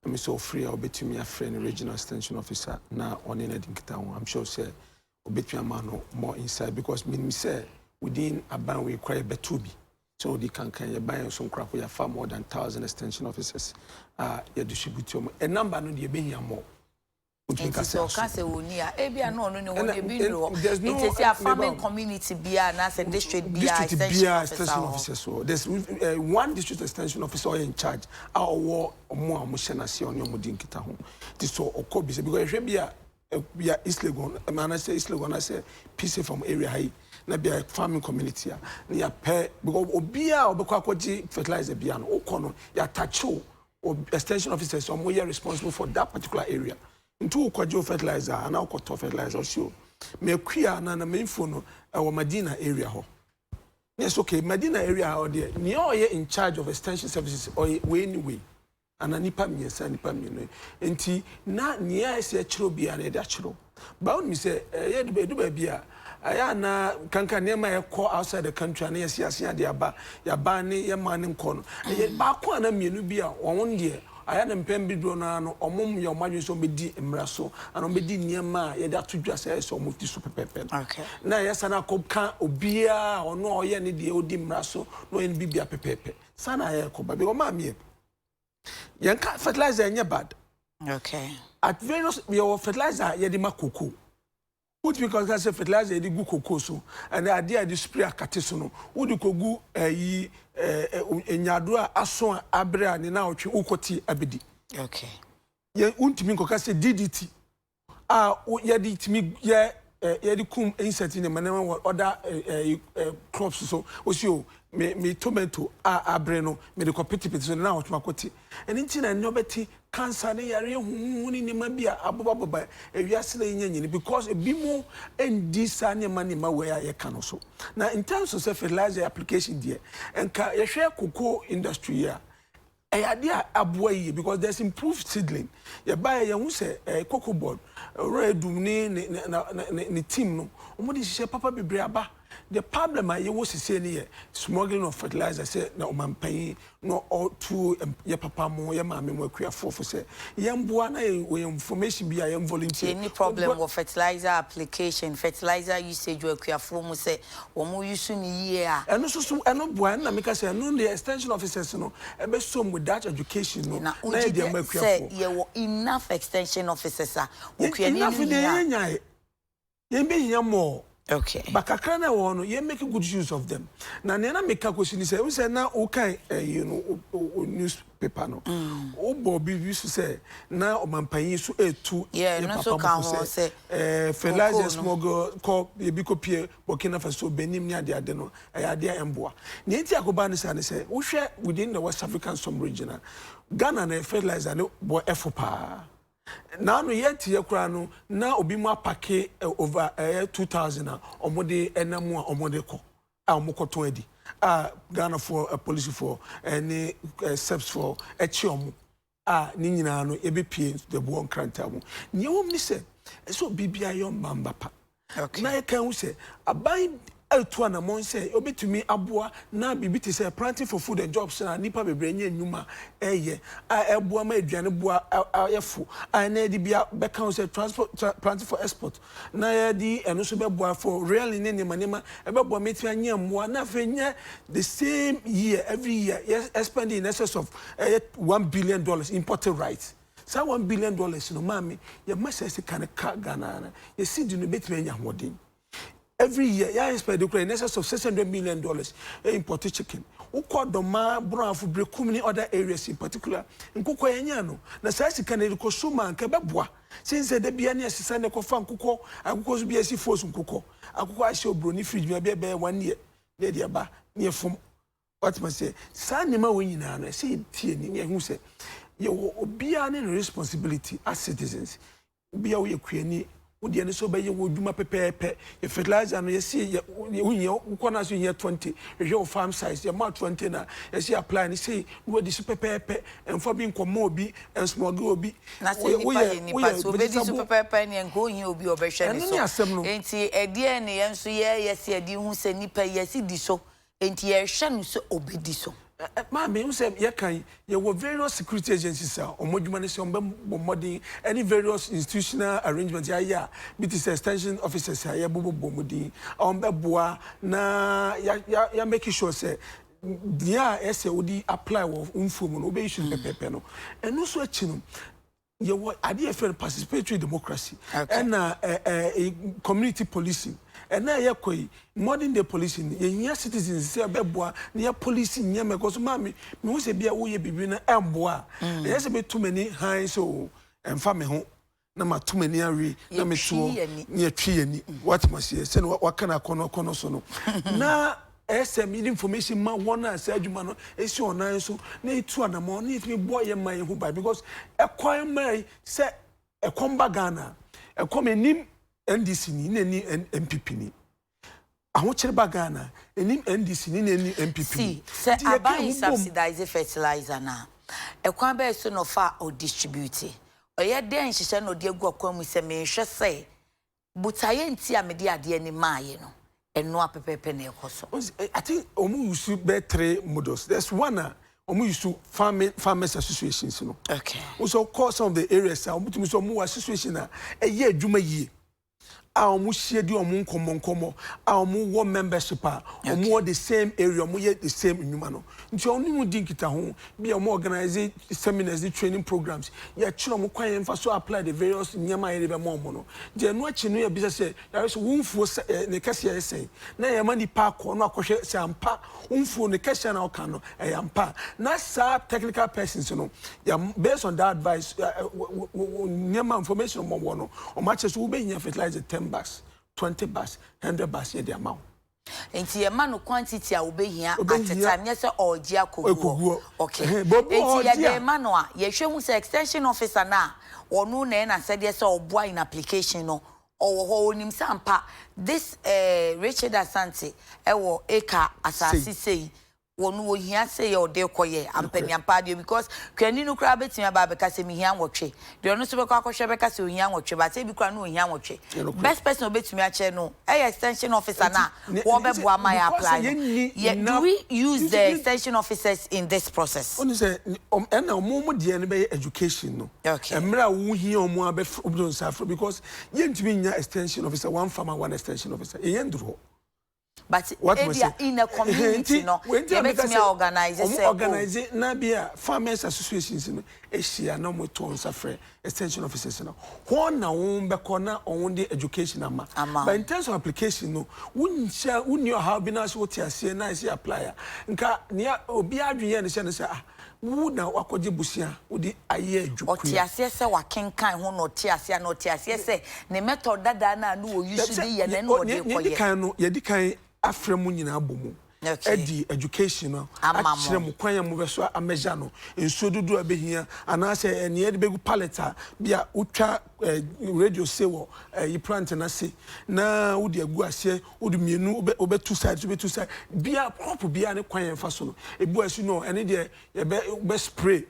Ɛmi sɛ ɔfiri a ɔbɛtumi afrɛ ne regional extension officer na ɔne no adi nkitaho. I'm sure sɛ ɔbɛtumi ama no more insight because menim sɛ within aban wei kora yɛbɛto bi sɛ ɔdi kankan yɛban yɛn so nkorafo yɛafa more than 1,000 extension officers a yɛ distribute wɔn. Ɛ number no deɛ ɛbɛhia more. Nti sɛ ɔka sɛ wɔni a ebi a na ɔno ne hɔ no ebi nnuru hɔ nti sɛ a farming community biara anaasɛ district biara district extension biara officer extension wɔ hɔ. Officer so there's one district extension officer ɔyɛ in charge a ɔwɔ ɔmo a ɔmo hyɛ n'ase a ɔne ɔmo di nkita ho nti so ɔkɔ bi sɛ because ɛhwɛ bi a bia East Legon ɛma anasɛ East Legon anasɛ Peace FM area ha yi na bia farming community a na yɛapɛ because obiara a ɔbɛkɔ akɔgye fertilizer bia no wokɔ no yɛatakyew extension officers ɔmo yɛ responsible for that particular area. Nti wokɔgye wo fertilizer anaa wokɔtɔ fertilizer ɔsi o mekua na memfo no ɛwɔ Madina area hɔ. Yes, okay, Madina area hɔ deɛ nea ɔyɛ in charge of extension services ɔyɛ wei ni wei ana nipa mmiɛnsa nipa mmienu nti na nea ɛsɛ ɛkyerɛw biara na yɛde akyerɛw báwo ni sɛ ɛyɛ edu baabi a ɛyɛ ana kankan nneɛma a ɛkɔ outside the country a na yɛsi ase ade aba yaba ne yɛma ne nkɔ no ɛyɛ baako ana mmienu bi a wɔn deɛ ayɛ ne mpɛn bi dodoɔ naa no ɔmo yɛ ɔmo adwene sɛ ɔmo bɛdi mmara so ana ɔmo bɛdi nneɛma a yɛde ato dwa sɛ ɛyɛ sɛ ɔmo di so pɛpɛɛpɛ no na ɛyɛ sa na akɔka obiara a ɔno a ɔyɛ ne deɛ ɔdi mmara so na ɔyɛ ne bibia pɛpɛɛpɛ saa na ayɛ kɔba bi ɔmo ameyɛ yɛn ka fertilizer ɛnyɛ bad. At various yɛwɔ fertilizer a yɛde ma cocoa wotumi kɔ sɛ fertilizer yɛde gu cocoa so ɛnna adeɛ a yɛde spray akate so no wode kɔgu ɛyi ɛɛ nyado a aso a abere a ne na ɔtwe wokɔte abɛdi. Yɛn wontumi nkɔka sɛ DDT a yɛde tumi yɛ yɛde kum insect ne ma nneɛma wɔ ɔda ɛɛ ɛɛ crops so osi o me tomato a abere no me de kɔ pitipiti so ne na ɔtwe akɔte. Ɛne nti na ɛnɛ ɔbɛte cancer ne yare huhuhu ne nneɛma bi a abobaboba ewiase na yɛnya nyini because ebi mu ndi saa nneɛma wei a yɛka no so. Na in terms of sɛ fertilizer application deɛ nka yɛhwɛ cocoa industry yi a ɛyɛ adeɛ a aboa yie because there's improved seedling. Yɛba yɛ yɛn ho sɛ Cocoa Board owurɔ Edum ne ne na ne team no wɔn de hyehyɛ papa bebree aba. The problem a yɛwɔ sise ne yɛ smuggling of fertilizer sɛ na ɔmanpanyin na ɔtu yɛ papa mo yɛ maame mo akuafoɔ fo sɛ yɛn boa na yɛ wɔ information bi a yɛn volunteer. Any problem wɔ fertilizer application, fertilizer usage wɔ akuafoɔ mu sɛ wɔn use ne yie a? Ɛno nso so ɛno boa ɛno na meka sɛ ɛno deɛ extension officers no ɛbɛsom with that education no na na yɛ wogye deɛ ma sɛ akuafoɔ. Yɛwɔ enough extension officers a okuani no enough deɛ hia? Yɛnyae. Yɛn bɛ hia more. Okay. But kakra na ɛwɔ hɔ no, yɛn make good use of them. Na nea na meka kɔsi ni sɛ, wohu sɛ na wokan ɛyi no, wo newspaper no, wobɔ biribi so sɛ na ɔmampanyin so etu Yeah, yɛn ɛno nso papa ka mofo ho sɛ sɛ ɛɛ fertilizer cocoa no. smuggle kɔ ebi kɔ pie Burkina Faso, Benin ne ade ade no, ɛyɛ adeɛ a ɛmboa. Nea nti akɔba ne saa ne sɛ, wohwɛ within the West African sub region a, Ghana na fertilizer ne bɔ ɛfo paa. Naano yɛ teɛ koraa no na obi mo apake over ɛyɛ 2000 a ɔmo de ɛnam a ɔmo de kɔ a ɔmo kɔ tɔn adi a Ghana foɔ apolisifoɔ ɛne SEPS foɔ ɛkye ɔmo a ne nyinaa no yɛbɛ pie dɛboɔ nkrantaa mu. Nea ɛwɔ mu ne sɛ ɛsɛ obi biara yɛ ɔmamba pa. Na yɛka hu sɛ aban retu anammɔn sɛ obetumi aboa na biribi te sɛ Planting for Food and Jobs a nnipa bebree anya nnwuma reyɛ a ɛboa ma aduane boa ayɛ fo a ɛna yɛde bi bɛka ho sɛ transport planting for export na yɛde ɛno nso bɛboa for rearing ne nneɛma nneɛma ɛbɛboa ma yɛatumi anya mmoa na afei nyɛ the same year every year yɛ spend in excess of ɛyɛ $1 billion imported rice. Saa $1 billion no maame yɛma saa sika no ka Ghana no yɛ cedi no bɛtumi anya ahoɔden. Every year yɛ expect kura in excess of $600 million import chicken. Wokɔ Dɔmaa, Borɔafo, Berekum ne other areas in particular nkokɔ yɛnyɛ no na saa sika no yɛde kɔ so ma anka ɛbɛboa. Sen sɛ da biara ne yɛsesa ne kɔfa nkokɔ, akokɔ nso bi yɛsi fos nkokɔ, akokɔ ahyɛ oburoni fridge mu ɛbɛyɛ bɛyɛ one year na yɛde aba ne yɛfom. Wate aseɛ? Saa nneɛma wei nyinaa no, ɛsɛ yɛtie ni na yɛhu sɛ yɛwɔ obiara ne ne responsibility as citizens. Obiara woyɛ kuani, wo deɛ ne sɛ wobɛyɛ wɔ adwuma pɛpɛɛpɛ. Yɛ fertilizer no, yɛsi yɛ wohia wokɔ no ase wohia 20, hwehwɛ wo farm size, yɛma 20 na yɛsi apply ne sei na wadi so pɛpɛɛpɛ, ɛmfa bi nkɔmmɔ obi, ɛnsmɔge obi. Na sɛ nipa yɛ nipa sɛ obɛdi so pɛpɛɛpɛ neɛ nka ɔhia obi a ɔbɛhwɛ ne Ɛno so. ne asɛm no. Enti ɛdeɛn ne yɛn nso yɛyɛ sɛ yɛde hu sɛ nipa yi yɛsi di so, enti yɛhwɛ no sɛ obɛdi so? Maame, n sɛ yɛka yi, yɛwɔ various security agencies a wɔn adwuma ne sɛ wɔn bɛbɔ mmɔden ɛne various institutional arrangements yɛayɛ a bi te sɛ extension officers a yɛbobɔbɔ wɔn din a wɔn bɛboa na ya ya ya make sure sɛ deɛ a ɛsɛ wode apply wɔ mfuo mu no wobɛyi so pɛpɛɛpɛ no. Ɛno nso akyi no, yɛwɔ adeɛ yɛfrɛ no participatory democracy ɛna ɛ community policing. Ɛna yɛkɔ yi, modern day policing, yɛhia citizens sɛ ɛbɛboa na yɛ police nneɛma ɛkɔ so. Maame, mehu sɛ bia woyɛ biribi no ɛmboa a, ɛyɛ sɛ bɛtu m'ani hann sɛ o ɛmfa me ho na mato m'ani awe na metoɔ na yɛtwi yɛni. Wate maseɛ sɛne waka no akɔnɔ akɔnɔ so no na ɛyɛ sɛ mede information ma wɔn a saa adwuma no ɛsi wɔn nan so na yɛtu anammɔn na yɛtumi bɔ yɛn ma yɛn ho ban, because ɛkwan mmaa yi sɛ ɛkɔm ba Ghana, ɛkɔm anim NDC ni na ɛni NPP ni. Ahokyere ba Ghana, anim NDC ni na ɛni NPP ni. Si sɛ aban subsidize fertilizer na ɛkwan bɛyɛ so na ɔfa a ɔdistribute, ɔyɛ dɛn nhyehyɛ na ɔde agu akwan mu sɛ mehwɛ sɛ botaeɛ nti a mede adeɛ ni maayɛ no, ɛno apɛpɛpɛ na ɛkɔ so? I think ɔmo use bɛɛ three models. There's one a ɔmo use farmers associations no. Wosɔ kɔ some of the areas a ɔmo tumi sɛ ɔmo wɔ association a ɛyɛ adwuma yie a ɔmo hyia di ɔmo nkɔmɔ nkɔmɔ a ɔmo wɔ membership a ɔmo wɔ the same area, ɔmo yɛ the same nnwuma no, nti ɔmo mu di nkitaho bi a ɔmo organize seminars ne training programs, yɛkyerɛ ɔmo kwan yɛn fa so apply the various nneɛma a yɛde bɛma ɔmo no. Nti ɛno akyi no, yɛbisa sɛ yɛayɛ sɛ wɔn mfuo sɛ ɛ ne kɛseɛ yɛ sɛn na yɛma nipa akɔ no akɔhwɛ sɛ ampa wɔn mfuo ne kɛseɛ na ɔka no ɛyɛ ampa, na saa technical persons no yɛ based on that advice ɛ ɛ nneɛma information ɔmo wɔ no, ɔmo akyerɛ sɛ wobɛnya fertilizer 10 bags, 20 bags, 100 bags, yɛ de ama wo. Nti yɛma no quantity a wobɛhia at a time, nyɛ sɛ ɔregye akɔguɔ. Akɔguɔ. Okay. Ɛhɛn, but obi wɔ hɔ nti ɔgye yɛde a- ma no a, yɛhwɛ hu sɛ extension officer no a ɔno na ɛna sɛdeɛ sɛ ɔboa in application no, ɔwɔ hɔ, onim sɛ ampa this Richard Asante ɛwɔ acre asase sei, wɔn wɔhia sɛ yɛ ɔde kɔyɛ ampaniampa adeɛ, because kwani no koraa bɛtumi aba abɛka sɛ mehia 8, deɛ ɔno nso bɛkɔ akɔhwɛ bɛka sɛ ohia 8, but ebi koraa no ohia 8. Ɛnokorɛ. Best person a obɛtumi akyerɛ no ɛyɛ extension officer na wɔbɛboa ma yɛ because apply no. Yɛnni Yɛ do we use the extension officers in this process? Ɔno sɛ ɛna ɔmo deɛ no bɛyɛ education no. Mmerɛ a wohia ɔmo abɛfrɛ ɔmo nsa afrɛ, because yɛntumi nya extension officer, one farmer one extension officer, yɛnyɛ nduru hɔ. But ebia in a community no, yɛbɛtumi a organise sɛ o. Organise na bi a farmers associations no ahyia na wɔn to nsa frɛ extension officers no. Hɔn na wɔn bɛkɔ na wɔn de education ama. But in terms of application no, wonhyia wonni ɔhaw bi na sɛ wote aseɛ na ɛsɛ apply a, nka nea obiara adwene yɛ ne sɛ no sɛ ah, wo na wakɔgye bosea wode ayɛ adwukua. Ɔte aseɛ sɛ wakenkan ho na ɔte aseɛ anaa ɔte aseɛ sɛ ne method dadaa no a na ɔyi so de yɛ no ɛna ɔde rekɔyɛ. Yɛdi kan no, yɛdi kan afrɛ mo nyinaa abɔ mu adi education no akyerɛ mo kwan a mobɛ so a measure no, nsuo dodoɔ a ɛbɛhia anaasɛ nea yɛde bɛgu pallet a bi a wotwa radio se wɔ yi plant no ase na wode agu aseɛ, wode mmienu wobɛtu side so wobɛtu side bia crop biara ne kwan yɛmfa so no, ebi wɔ ɛso no ɛne deɛ yɛbɛ wobɛ spray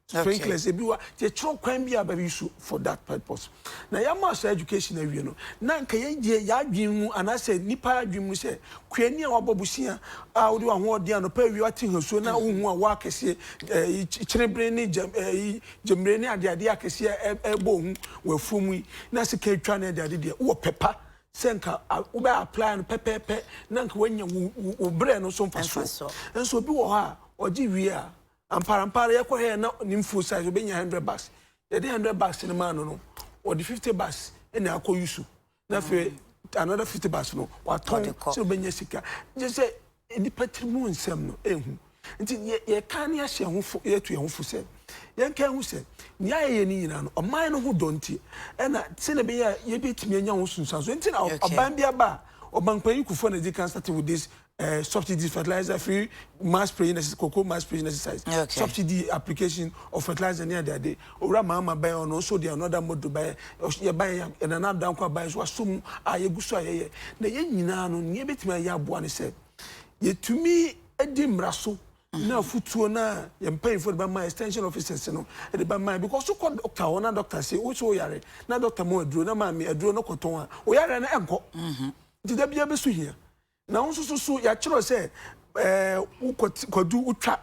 sprinklers, ebi wa yɛkyerɛ kwan bi a bɛyi so for that purpose. Na yɛama saa education awie no, na nka yɛgye yɛadwene mu anaasɛ nipa adwene mu sɛ kuani a wabɔ busua a wode w'ahoɔden anɔpa awie wate hasuo na wohu a woakɛseɛ ɛɛ kyerebere ne gyam ɛɛ gyemire ne adeade akɛseɛ ɛbɔ ohu wɔ afuo mu yi na sika atwa ne adeade deɛ, wowɔ pɛpa sɛ nka wobɛ apply no pɛpɛɛpɛ na nka woanya wo wo berɛ no so mfasoɔ. Nso obi wɔ hɔ a ɔgye wie a, amparampara yɛkɔhwɛ na ne mfuo size obɛnya 100 bags. Yɛde 100 bags no maa no, ɔde 50 bags ɛna akɔ yusu na afei another 50 bags no watɔn sɛ obɛnya sika. Gye sɛ nipa tiri mu nsɛm no ehu nti yɛka ne ahyɛ ho fo, yɛtu yɛn ho fo sɛ yɛnka ho sɛ nea yɛyɛ no nyinaa no, ɔman no ho dɔ nti ɛna sɛnea ɛbɛyɛ a yɛbɛtumi anya ho sunsuanso nti na ɔban bi aba a ɔbanpanyin Kufuor na edi kan start with this subsidy fertilizer, free mass spraying exercise, cocoa mass spraying exercise, subsidy application of fertilizer ne adeade. Owura Mahama bɛyɛ, ɔno nso de another model bɛyɛ. Yɛbayɛ yɛnana adanko abayɛ so aso mu a yɛgu so a yɛyɛ na yɛn nyinaa no, nea yɛbɛtumi ayɛ aboa ne sɛ yɛtumi di mmara so na afutuo na yɛn mpanyinfoɔ de bɛma extension officers no de bɛma yɛ, because wokɔ doctor hɔ na doctor se wo so woyare na doctor mu aduro na maame aduro no kɔtɔn a, woyare no ɛnkɔ nti da bia bɛso hia. Na wo nso so yɛakyerɛ sɛ wokɔ kwadu wotwa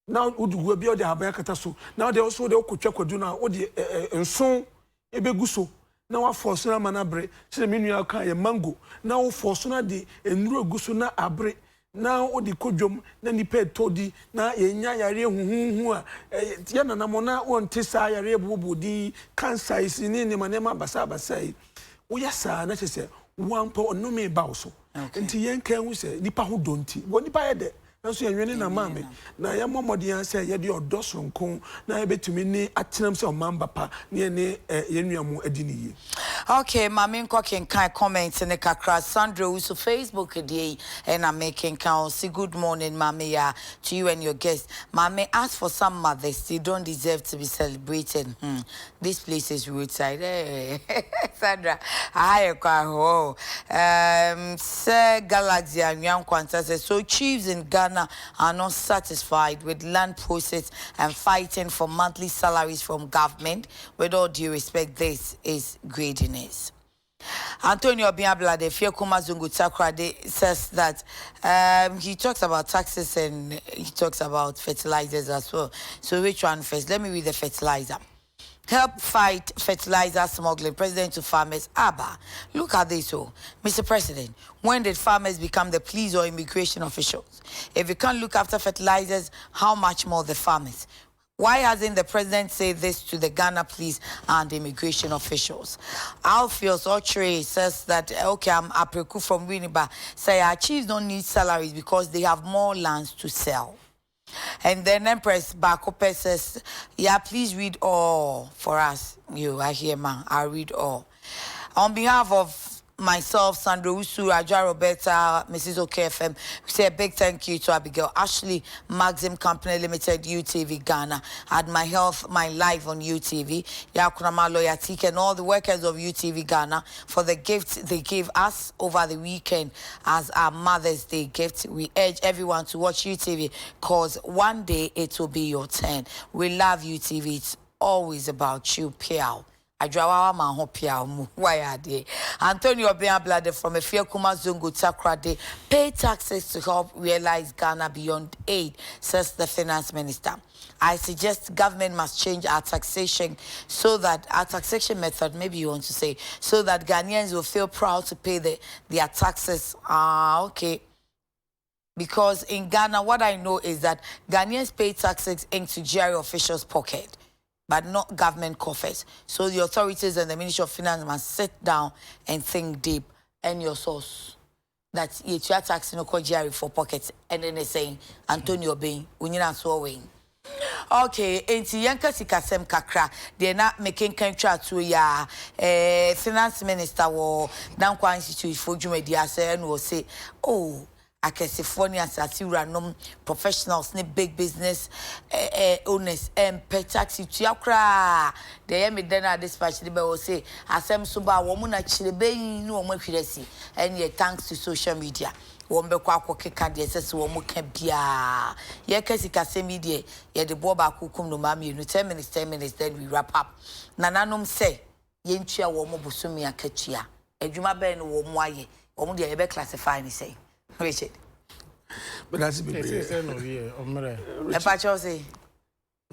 na wode gu bi a wode ahaban akata so na wode nso wode wokɔtwa kwadu no a, wode nson ebɛgu so na wafɔ so no ama no abere sɛdeɛ me nua ka yɛ mango na wofɔ so no de nnuro egu so na abere na wode kɔ dwom na nipa ɛtɔ di na yɛnya yareɛ huhuhu a yɛ nanam na wɔnte saa yareɛ bobobo din cancer yi si ne nneɛma nneɛma basabasa yi. Woyɛ saa na kyerɛ sɛ wampɛ ɔnome ba wo so. Nti yɛnka hu sɛ nipa ho dɔ nti wɔ nipa yɛ dɛ nanso yɛnwene na maame na yɛmmɔ mmɔden sɛ yɛde ɔdɔ soronko na yɛbɛtumi ne atenam sɛ ɔman ba pa ne yɛne yɛn nua mu adi ne yie. Okay, maame, nkɔ kenkan comment ne kakra. Sandra Owusu, Facebook deɛ yi ɛna me kenkan. Ɔsi, "Good morning, Maame Ya, to you and your guest. Maame, as for some mothers, they don't deserve to be celebrated. This place is roadside." Hey, Sandra, aha yɛ kɔ ahɔ. Sir Galaxy Anyan Kwanta says, "So chiefs in Ghana are not satisfied with land process and fighting for monthly salaries from government. With all due respect, this is greediness." Antonio Biablade, Fiekuma Zungu Takrade says that he talks about taxes and he talks about fertilizers as well. So which one first? Let me read the fertilizer. "Help fight fertilizer smuggling. President to farmers." Abba, look at this. Oh, Mr. President, when did farmers become the police or immigration officials? If you can't look after fertilizers, how much more the farmers? Why hasn't the president said this to the Ghana police and immigration officials? Alpheus Ochre says that, okay, I'm Apreku from Winneba. Say our chiefs don't need salaries because they have more lands to sell. And then Empress Bakope says, "Yeah, please read all for us." You, I hear, man. I read all. On behalf of myself, Sandra Usu, Raja Roberta, Mrs. OKFM, we say a big thank you to Abigail Ashley, Maxim Company Limited, UTV Ghana, at My Health, My Life on UTV, Yakunama Lawyer Tik, and all the workers of UTV Ghana for the gift they gave us over the weekend as our Mother's Day gift. We urge everyone to watch UTV because one day it will be your turn. We love UTV. It's always about you, Piao. Adwoa wama ho pia mu wayɛ adeɛ. Antonio Obeng Ablade from Afiakuma Zongo Takoradi, pay taxes to help realize Ghana beyond aid, says the finance minister. I suggest government must change our taxation so that our taxation method, maybe you want to say, so that Ghanaians will feel proud to pay their taxes. Ah, okay. Because in Ghana, what I know is that Ghanaians pay taxes into GRA officials' pocket, but not government coffers. So the authorities and the Ministry of Finance must sit down and think deep. And your source. That yɛtua tax no kɔ GRA for pocket. And then they saying, Antonio Bain, unyina so win. Okay, enti yɛnka sikasɛm kakra deɛ na mekenkan twa atuo yi a finance minister wɔ Danquah Institute fo dwumadi ase ɛna ɔse oh akɛsefoɔ ne asase wuranom professionals ne big business owners ɛmpɛ tax tua koraa deɛ ɛyɛ me dɛ no a dispatch de bɛwɔ se asɛm so ba a wɔn na kyerɛ bɛyi ne wɔn ahwiri asi ɛne thanks to social media wɔn bɛkɔ akɔkeka deɛ ɛsɛ sɛ wɔn ka biara yɛka sikasɛm yi deɛ yɛde boɔ baako kum no maa mmienu 10 minutes, 10 minutes, then we wrap up. Nananom sɛ yɛntua wɔn bosome akatua adwuma bɛn no wɔn ayɛ wɔn deɛ yɛbɛ classify ne sɛ Richard. Bɛdase bebree. Sɛ no wie ɔmmerɛ. Ɛpa kyɛw sɛ.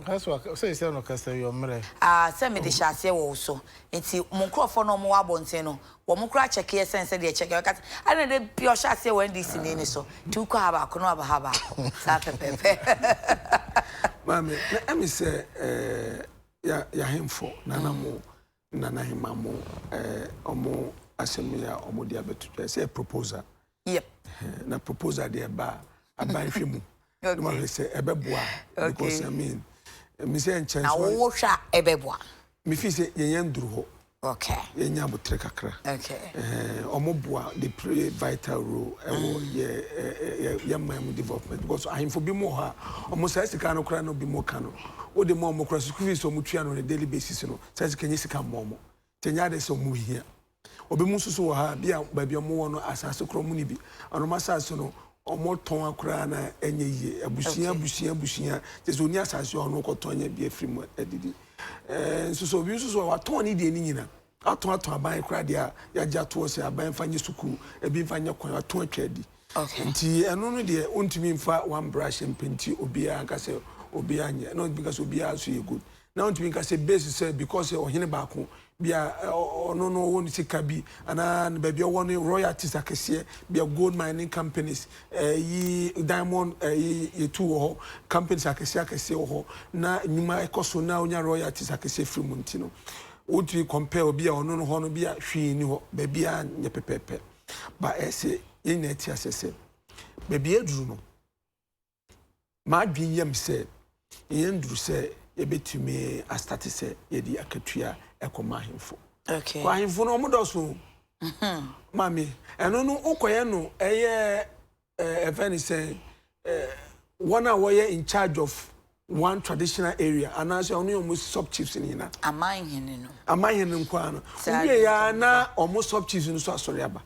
Sɛ sɛ no kasa wie ɔmmerɛ. Ah, sɛ mede hyɛ aseɛ wɔ wo so nti mo nkurɔfoɔ no ɔmo wɔ abɔnten no wɔn kora kyɛkeɛ sɛn sɛ deɛ kyɛkeɛ ɔka ɛna de bi ɔhyɛ aseɛ wɔ NDC ni ni so nti wokɔ ha baako na waba ha baako saa pɛpɛɛpɛ. Maame, na ɛmi sɛ yɛahemfo nana mo nana hema mo ɔmo asɛm yi a ɔmo de abɛto dwa sɛ proposal. Na proposal deɛ ɛba a aban hwɛ mu na mahwɛ sɛ ɛbɛboa because, I mean, mi sɛ nkyɛn Na wowɔ hwɛ a ɛbɛboa. Mi fi sɛ yɛnyɛ nduru hɔ. Yɛnya abotire kakra. Ɔmo boa, they play vital role ɛwɔ yɛ yɛ man mu development because ahemfo bi mu wɔ hɔ a ɔmo saa sika no koraa no bi mu ka no o de mu a ɔmo koraa school fees ɔmo tua no on a daily basis no saa sika nye sika mɔ ɔmo te nya de sɛ ɔmo hia. Obi mu nso so wɔ ha bi a baabi a ɔmo wɔ no asase korɔ ɔmo ni bi ɔno asase no ɔmo tɔn akora na ɛnyɛ yie abusua abusua abusua kyɛ sɛ oni asase a ɔno kɔtɔn nyɛ bi afiri mu adidi nso so obi nso so watɔn ne deɛ ne nyina atɔn atɔn aban koraa deɛ a yagye atoɔ sɛ aban fa nyɛ sukuu ebi nfa nyɛ kwan atɔn atwa adi. Nti ɛno no deɛ ontumi nfa one brush mpenti obiara nka sɛ obiara nyɛ na ontumi nka sɛ obiara nso yɛ good na ontumi nka sɛ base sɛ because ɔhene baako bia ɔno no ɔwɔ ne sika bi anaa baabi ɔwɔ no royalties akɛseɛ bia gold mining companies ɛyi diamond ɛyi yɛtu wɔ hɔ companies akɛseɛ akɛseɛ wɔ hɔ na nnwuma ɛkɔ so na onya royalties akɛseɛ firi mu nti no wotumi compare obi a ɔno no hɔ no bi a hwee ni hɔ baabi a nyɛ pɛpɛɛpɛ ba ɛsɛ yɛn nyinaa ti asɛ sɛ baabi aduru no maa dwen yam sɛ yɛn duru sɛ yɛbɛtumi astart sɛ yɛde akatua ɛkɔma ahemfo. Kɔ ahemfo no ɔmo dɔso maame ɛno no wokɔyɛ no ɛyɛ ɛfɛ ne sɛ wɔn a wɔyɛ in charge of one traditional area anaasɛ ɔno yɛ ɔmo sub chiefs ne nyinaa. Amanhene no. Amanhene nkoa no wowie ya na ɔmo sub chiefs no so asɔre aba.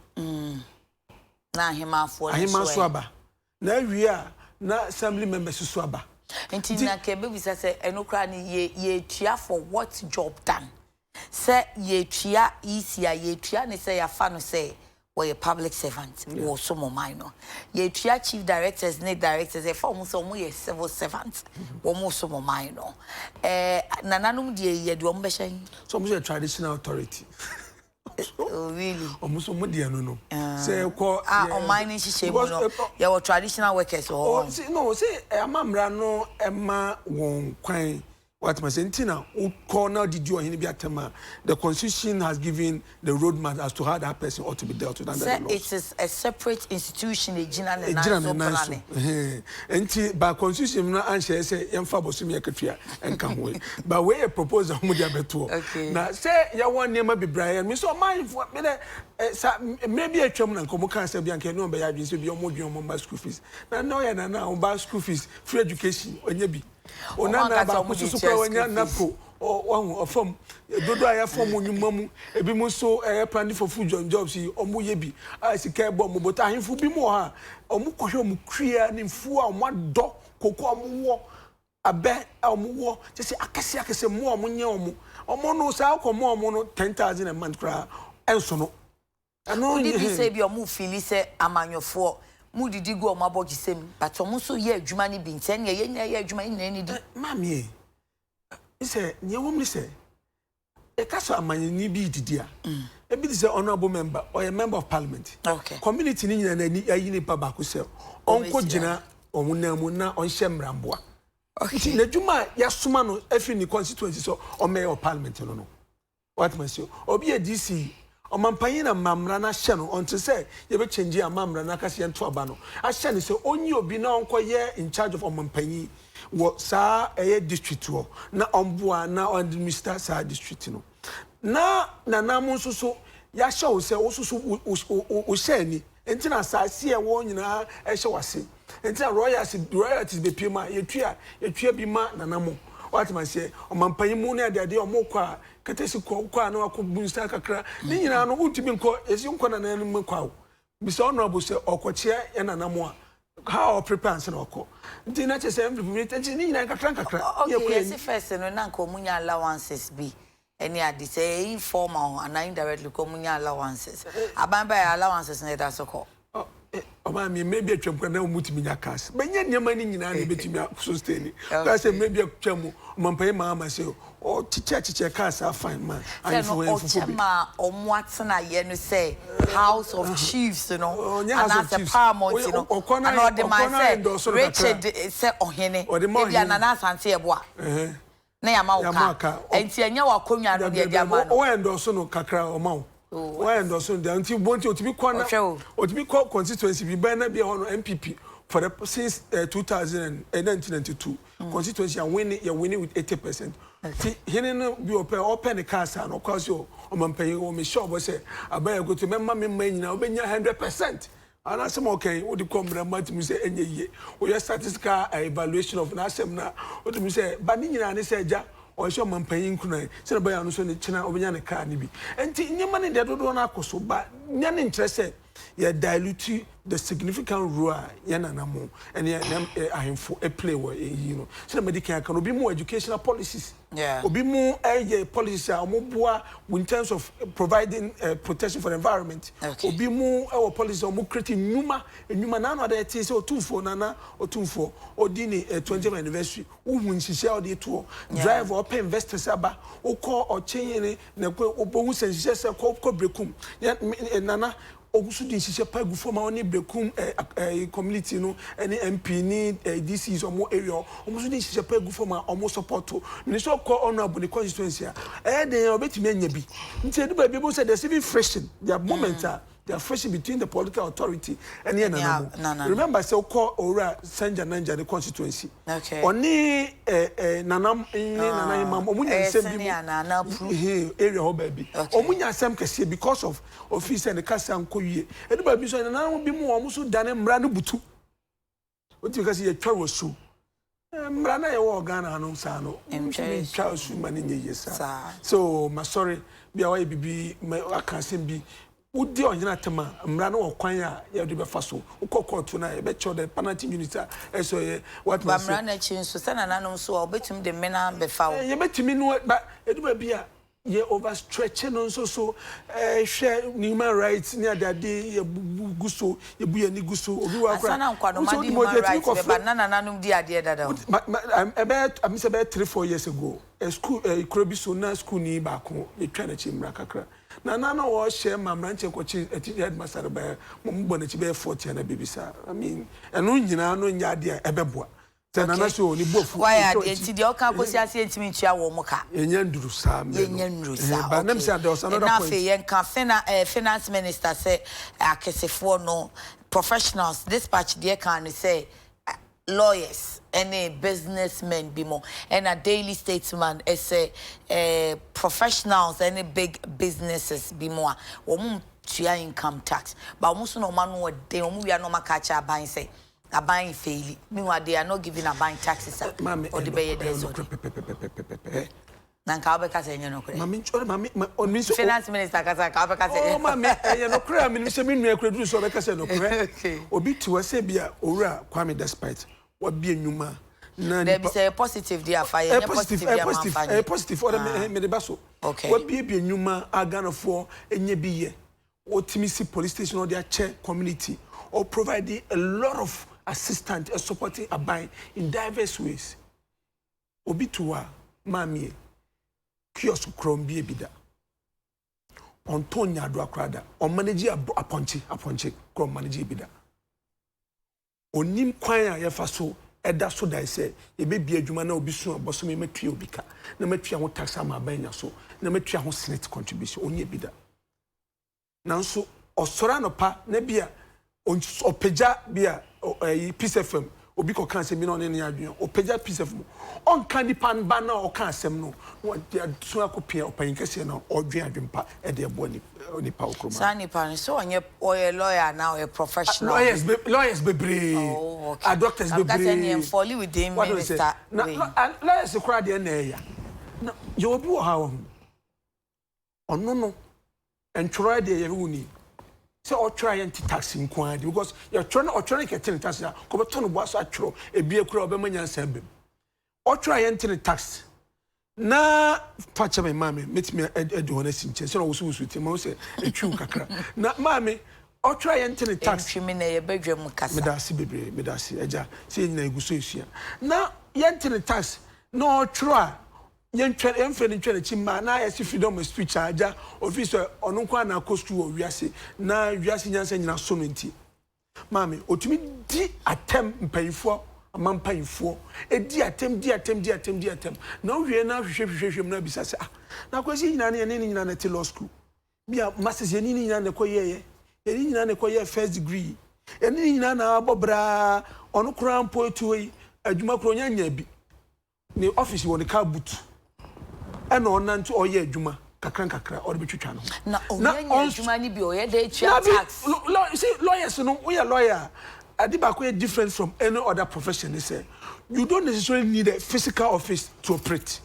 Na ahemafoɔ no ahema so aba na awie a na assembly members so aba. Nti na ka ebebisa sɛ ɛno koraa no yɛ yɛtua for what job done sɛ yɛtua EC a yɛtua ne sɛ yɛafa no sɛ wɔyɛ public servant wɔ so mo man no yɛtua chief directors ne directors yɛfa wɔn sɛ wɔn yɛ civil servant wɔn so mo man no nananom deɛ yɛde wɔn bɛhyɛ yi. So ɔmo yɛ traditional authority. Oh, really? Ɔmo nso ɔmo deɛ no sɛ ɛkɔ. Ah, ɔman ne nhyehyɛ mu no yɛwɔ traditional workers wɔ hɔ. No, sɛ amammerɛ no ɛma wɔn kwan watuma sɛ nti na wokɔ na didi ɔhene bi atɛm a the constitution has given the roadmap as to how that person ought to be dealt with under the law. It is a separate institution egyina ne nan so plane. Nti ba constitution no anhyɛ sɛ yɛmfa bɔsɔmi akatua nka ho yi ba wei yɛ proposal mo de abɛtoɔ na sɛ yɛwɔ nneɛma bebree ayɛ mi sɛ ɔman mi dɛ sa mmerɛ bi atwam na nkɔmɔ kan sɛ bi anka ɛne ɔbɛyɛ adwene sɛ bi ɔmo dwen ɔmo mba school fees na na ɔyɛ nana a ɔba school fees free education ɔnyɛ bi onana baako soso kora wanya NABCO ɔho ɔfam dodo a yɛfɔm nnwuma mu ebi mu nso ɛyɛ planting for food and jobs yi ɔmo yɛ bi a sika ɛbɔ ɔmo bɔtɔ ahemfo bi mu wɔ ha ɔmo kɔhwɛ ɔmo kua ne mfuo a ɔmo adɔ koko a ɔmo wɔ abɛ a ɔmo wɔ kyɛ sɛ akɛse akɛse mmoa a ɔmo nyɛ ɔmo. Ɔmo no saa wokɔma ɔmo no 10,000 a month koraa ɛnso no. Ɛno Wode bi sɛ ebia ɔmo feeli sɛ amanyɔfoɔ mo didi gu ɔmo abɔgyesɛ mu but ɔmo nso yɛ adwuma no bi nti ɛneɛ yɛn nyinaa yɛ adwuma yɛn nyinaa nidi. Maame ei, sɛ nea ɛwɔ mu ne sɛ yɛka sɛ amanyɔni bi redidi a, ebi te sɛ honourable member, ɔyɛ member of parliament. Okay. Community no nyinaa n'ani ayi nipa baako sɛ ɔnkɔ gyina wɔn nan mu na ɔnhyɛ mmara mboa. Okay. Nti n'adwuma a yɛasoma no afiri ne constituency sɛ ɔmmɛyɛ wɔ parliament no no, Wate mase? Obi yɛ DC, ɔmampanyin na ma mmara no ahyɛ no, ɔnte sɛ yɛbɛ change ama mmara no aka sɛ yɛnto aba no, ahyɛ no sɛ ɔnyi obi na ɔnkɔ yɛ in charge of ɔmampanyin wɔ saa ɛyɛ district hɔ na ɔmboa na ɔ administer saa district no. Na nana mo nso so yɛahyɛ wo sɛ wo nso so wo wo wo hyɛ ani. Enti na asase a ɛwɔ hɔ nyinaa hyɛ w'ase. Enti na royalties royalties bepue mu a, yɛtua yɛtua bi ma nana mo. Woate aseɛ? Ɔmampanyin mu ne adeade a wɔkɔ a, ketesi kɔ, wokɔ a na wakɔ bu nsa kakra. Ne nyinaa no, wontumi nkɔ, yɛsi nkɔ nana anim kwa o. Bisa honourable sɛ ɔkɔkyea yɛn nana mo a, how a ɔprepare ansa na wakɔ. Nti na kyerɛ sɛ envelope bi, nti ne nyinaa nkakra nkakra. Okay, yɛsi first no na nka wɔn nya allowances bi. Ɛne ade, sɛ ɛyɛ informal anaa indirectly kɔ ɔmo nya allowances. Aban baeɛ a allowances no ɛda so kɔ. Ɔmaa mi mmerɛ bi atwam koraa na wɔn tumi nya cars. Bɛnyɛ nneɛma no nyinaa na ebetumi a sustain. Koraa sɛ mmerɛ bi atwam mu ɔmampanyin Mahama sɛ ɔkyekyɛ kyekyɛ cars a fine ma Sɛ no ahemfo ahemfofo ɔkyɛ bi. maa ɔmo atenaeɛ no sɛ house of chiefs no Ɔnyɛ house of anaasɛ chiefs. paramount Ɔyɛ no ɔkɔ na anaa ɔde maa ɔkɔ na sɛ endorse no kakra. Richard sɛ ɔhene Ɔde ma ebia ɔhene. Nana Asante Yeboah. Ɛhɛn. na yɛama wo Yɛama ka. ka. Ɛnti ɛnyɛ w'akonnwa no na yɛde ama no. Wo endorse no kakra a, ɔma wo. Wo endorse no deɛ, nti bɔ nti otumi kɔ na, Ɔhwɛ o. otumi kɔ constituency bi bɛn na bi ɛhɔ no NPP for the since 2000 and, 1992 constituency a winning, yɛ winning with 80%. Ti hene no bi ɔpɛ, ɔpɛ ne kaa saa no, ɔkɔ ase ɔmampanyin, wɔ mehyɛ ɔbɔ sɛ aban akoto mɛma me mma nyinaa wobɛnya 100%. Ana asɛm a ɔka yi, wode kɔ mmara mu a tumi sɛ ɛnyɛ yie. Woyɛ statistical evaluation of n'asɛm no a, wotumi sɛ ba ne nyinaa ne sɛ agya ɔhyɛ ɔmampanyin nkuran sɛdeɛ ɛbɛyɛ a ɔno nso ne kyena ɔbɛnya ne kaa no bi. Nti nneɛma no deɛ dodoɔ no akɔ so ba nya ne nkyerɛ sɛ yɛ dilute the significant role a yɛn nana mo ne yɛn ahemfo play wɔ eyi no. Sɛdeɛ madi kan aka no, obi mu educational policies. Obi mu yɛ policies a wɔn boa in terms of providing protection for the environment. Obi mu wɔ policies a wɔn create nnwuma nnwuma n'ano ada ɛte sɛ otumfoɔ nana otumfoɔ odi ne 20th anniversary wohu nhyehyɛ a ɔde toɔ drive ɔpɛ investors aba wokɔ ɔkyenyene na kɔ obohu sɛ nhyehyɛ sɛ kɔ kɔ brekum nana Ɔgu so de nhyehyɛ pa gu fam a ɔne Berekum community no ne MP ne DCs ɔmo area hɔ ɔmo nso de nhyehyɛ pa gu fam a ɔmo support. Menim sɛ ɔkɔ honourable ne constituency a ɛyɛ den a ɔbɛtumi anya bi. Nti ɛdu baabi wobɛhu sɛ there's even friction, there are moments a there are friction between the political authority ɛne yɛn nana mo. Remember sɛ wokɔ Owura Sanja Nanja ne constituency ɔne nana ne nana Imam ɔmo nya nsɛm bi mu area hɔ baabi ɔmo nya asɛm kɛseɛ because of Ofii sɛ ne kasa nkɔ yie. Ɛdu baabi nso a, nananom bi mu wɔn nso dane mmara no butu. Wotumi ka sɛ yɛtwa wɔ su. Mmara no a yɛwɔ wɔ Ghana ha no saa no, wontumi ntwa asu ma no nyɛ yie saa. So masɔre bi a wayɛ biribi, aka asɛm bi, wodi ɔhene atɛm a, mmara no wɔ kwan a yɛde bɛfa so. Wokɔ kɔɔto no a, yɛbɛkyerɛw the penalty unit a ɛsɛ ɔyɛ. Woatumi Ba ase. mmara no akyi nso, sɛ nananom nso a, wɔbɛtumi de mena abɛfa wo. Yɛbɛtumi no, ba ɛdu baabi a, Yɛ over stretch no nso so hwɛ human rights ne adeade yɛ bu gu so yɛ bu yɛn ani gu so obi wɔ akora. Ansa na nkwadomma de human rights bɛba na nananom di adeɛ dada o. Ɛbɛyɛ I mean sɛ ɛbɛyɛ 3, 4 years ago school kuro bi so na school ni baako yɛ twa n'akyi mmra kakra na na na wɔhyɛ ma mmeranteɛ kɔkye ɛti headmaster no bɛyɛ mo bɔ n'akyi bɛyɛ 40 ana biribi saa I mean ɛno nyinaa no nyɛ adeɛ a ɛbɛboa. Sɛ Nana so ne bo afu. Wayɛ adeɛ nti deɛ ɔka akɔsi aseɛ ntumi ntua wɔn ka. Yɛnya nnuru saa mmerɛ no. Yɛnya nnuru saa okay. But there was another point. Na afei yɛnka fina eh, finance minister sɛ akɛsefoɔ no professionals dispatch deɛ kaa no sɛ lawyers ɛne businessmen bi mo ɛna daily statesman ɛsɛ eh, professionals ɛne big businesses bi mo a wɔn tua income tax but wɔn nso na wɔn ano ɔden wɔn wia na wɔn aka akyerɛ aban sɛ Aban faili. Meanwhile they are not giving aban taxes a Maame, ɔde bɛyɛ deɛ sɛ ɔde. pɛpɛpɛpɛpɛpɛ. Na nka wobɛka sɛ ɛnyɛ nokorɛ. Maame nkyɛn maame ma ɔno nso. Finance minister kasa nka wobɛka sɛ. Oh maame ɛyɛ nokorɛ a menim sɛ me nua kura duru sɛ ɔbɛka sɛ nokorɛ. Okay. Obi te hɔ sɛ bi a owura Kwame Despite wabie nnwuma. Na Dabi nipa sɛ ɛyɛ positive deɛ a fa yɛ, Ɛyɛ ɛnyɛ positive, positive ɛyɛ deɛ a positive, mamfa ɛyɛ nyɛ. positive. Ɔdɛ Ah, me mede ba so. okay. Wabiebie nnwuma a Ghanafoɔ nya bi yɛ. Ɔtumi si police station a ɔde akyɛ community. Ɔ provide a lot of assistant supporting aban in diverse ways. Obi to hɔ a, maame kiosk koraa ɔmbie bi da. Ɔntɔn nyaadoa koraa da. Ɔmmanage apɔnkye, apɔnkye koraa ɔmmanage bi da. Ɔnnim kwan a yɛfa so da so dae sɛ yɛbɛbue adwuma na obi so a bɔsome matua obi ka, na matua ho tax ama aban anya so, na matua ho senate contribution. Ɔnyɛ bi da. Nanso ɔsɔre anɔpa na bi a ɔpagya bi a ɛyi Peace FM obi kɔka asɛm bi na ɔne ne yɛ adwene a, ɔpagya Peace FM ɔnka nipa ba no a ɔka asɛm no na ɔde aso akɔpia ɔpanyin kɛseɛ no a ɔdwen adwempa de ɛboa nipa wɔ kurom ha. Saa nipa no sɛ ɔnyɛ ɔyɛ lawyer anaa ɔyɛ professional bi. Lawyers be lawyers bebree Oh okay. a doctors Na meka sɛ bebree. ɛneɛ nfɔli within Wate ase minister na wei. lawyers koraa deɛ na ɛya na yɛwɔ bi wɔ ha wahu ɔno no ntwerɛ deɛ yɛwe wo ni sɛ ɔtwerɛ a yɛnte tax nko ara de because yɛtwerɛ no ɔtwerɛ no kɛte ne tax a kɔbɛtɔ no boa so atwerɛ ebie koraa ɔbɛma nyansa bɛm ɔtwerɛ a yɛnte ne tax Na fa kyɛ me maame, mɛtumi adi wɔn asi nkyɛn sɛdeɛ ɔwosowoso ti ma wo sɛ ɛtwiw kakra. Na maame, ɔtwerɛ a yɛnte ne tax. Ɛntwi me na ɛyɛ badwa mu kasa. Meda ase bebree, meda ase agya sɛ yɛn nyinaa yɛgu so resua. Na yɛnte ne tax, na ɔtwerɛ a yɛntwa yɛmfrɛ no ntwa n'akyi mma na ayɛ sɛ freedom of speech a agya ɔfiri sɛ ɔno nko ara na akɔ sukuu wɔ wiase na wiase nyansa nyinaa so no nti. Maame, otumi di atɛm mpanyinfoɔ, aman mpanyinfoɔ, di atɛm, di atɛm, di atɛm, di atɛm. Na wohwɛ na hwehwɛ hwehwɛ hwehwɛ mu na bisa sɛ, ah, na Kwasi yɛn nyinaa no yɛne ne nyinaa na ɛte law school. Bi a masters yɛne ne nyinaa na ɛkɔ yɛɛyɛ. Yɛne ne nyinaa na ɛkɔ yɛɛ first degree. Yɛne ne nyinaa na abɔ braa, ɔno koraa mpo etu hɔ yi, adwuma koraa ɔnya nyaa bi. Ne office wɔ ne car boot ɛna ɔnante ɔyɛ adwuma kakra nkakra ɔde bɛtwitwa ne ho. Na ɔnya nya adwuma no bi ɔyɛ dɛ tua tax. Dabi, see lawyers no woyɛ lawyer a ade baako yɛ different from any other profession ne sɛ you don't necessarily need a physical office to operate.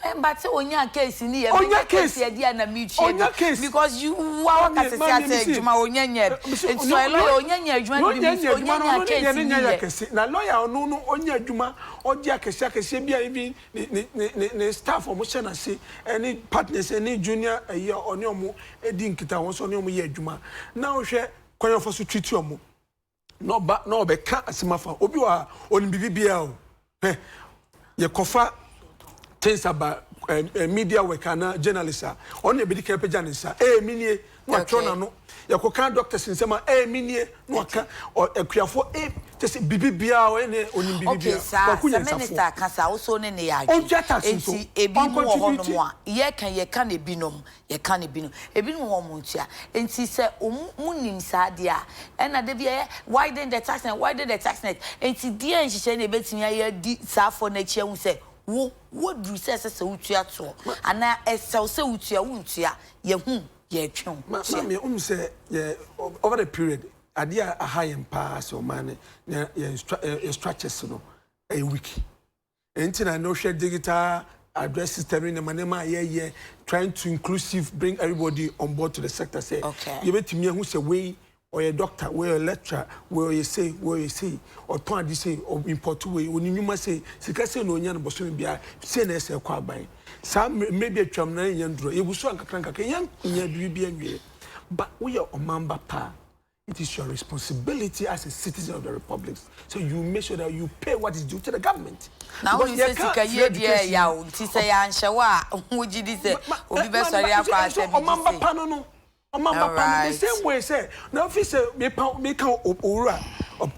Eh but sɛ ɔnya case no yɛ menya case adi a na metua bi because you wo a waka sɛ sɛ asɛ adwuma ɔnya nya bi nti sɛ ɔyɛ lawyer ɔnya nya adwuma no bi means ɔnya nya case no yɛ. Na lawyer ɔno no ɔnya adwuma ɔgye akɛseɛ akɛseɛ bi a even ne ne ne ne ne staff ɔmo hyɛ n'ase ɛne partners ɛne junior ɛyi a ɔne ɔmo ɛdi nkitaho nso ɔne ɔmo yɛ adwuma na wohwɛ kwan a ɔfa so treat ɔmo na ɔba na ɔbɛka asɛm afa obi wɔ ha ɔnim biribi biara o hwɛ yɛkɔfa things aba eh, eh, media work anaa journalist a ɔno na ebedi kan apagya ne nsa ee mi nie na watwerɛ n'ano yɛkɔka doctors nsɛm a ee mi nie na waka akuafoɔ ee kyɛ sɛ biribi biara ɔyɛ ne onim biribi Okay, biara saa kwaku sɛ nyansafoɔ minister ka saa wosɔ ne ne yɛ adwene ɔntua tax nso nti ebi mu wɔ hɔnom ɔncontribute a yɛka yɛka na ebinom Yɛka no binom. Ebinom wɔ hɔ a wɔntua. Enti sɛ wɔn monim saa adeɛ a, ɛna da bi ɛyɛ widen the tax net, widen the tax net. Enti deɛn nhyehyɛe na yɛbɛtumi ayɛ adi saa afoɔ no akyi ahu sɛ wo, woaduru sɛ ɛsɛ sɛ wotua toɔ anaa ɛsɛ wo sɛ wotua, wontua, yɛahu, yɛretwe wo, Ma, tua. maame, wohu sɛ yɛ, over the period, adeɛ a aha yɛn paa sɛ ɔman no, na yɛn, yɛn structures no, ɛyɛ weak. Ɛnti na ɛnɛ wohwɛ digital address system ne nneɛma nneɛma a yɛyɛ trying to inclusive bring everybody on board to the sector sɛ yɛbɛtumi ahu sɛ wei ɔyɛ doctor, wei ɔyɛ lecturer, wei ɔyɛ sei, wei ɔyɛ sei, ɔtɔn ade sei, ɔ import wei, ɔni nnwuma sei, sika sei na ɔnya no bosome biara, sei na ɛsɛ ɛkɔ aban. Saa mmerɛ bi atwam na yɛnya nduro, yɛgu so a nkakra nkakra, yɛnya biribi biara nwieɛ. But woyɛ ɔman ba pa a, It is your responsibility as a citizen of the republic so you make sure that you pay what is due to the government. Na wonim sɛ sika yie deɛ ɛya o, nti sɛ yɛanhyɛ wo a, wogye di sɛ obi bɛsɔre akɔ asɛ bi gye sei? Pa no no, ɔman ba pa no, the same way sɛ, na wofi sɛ mepa meka owura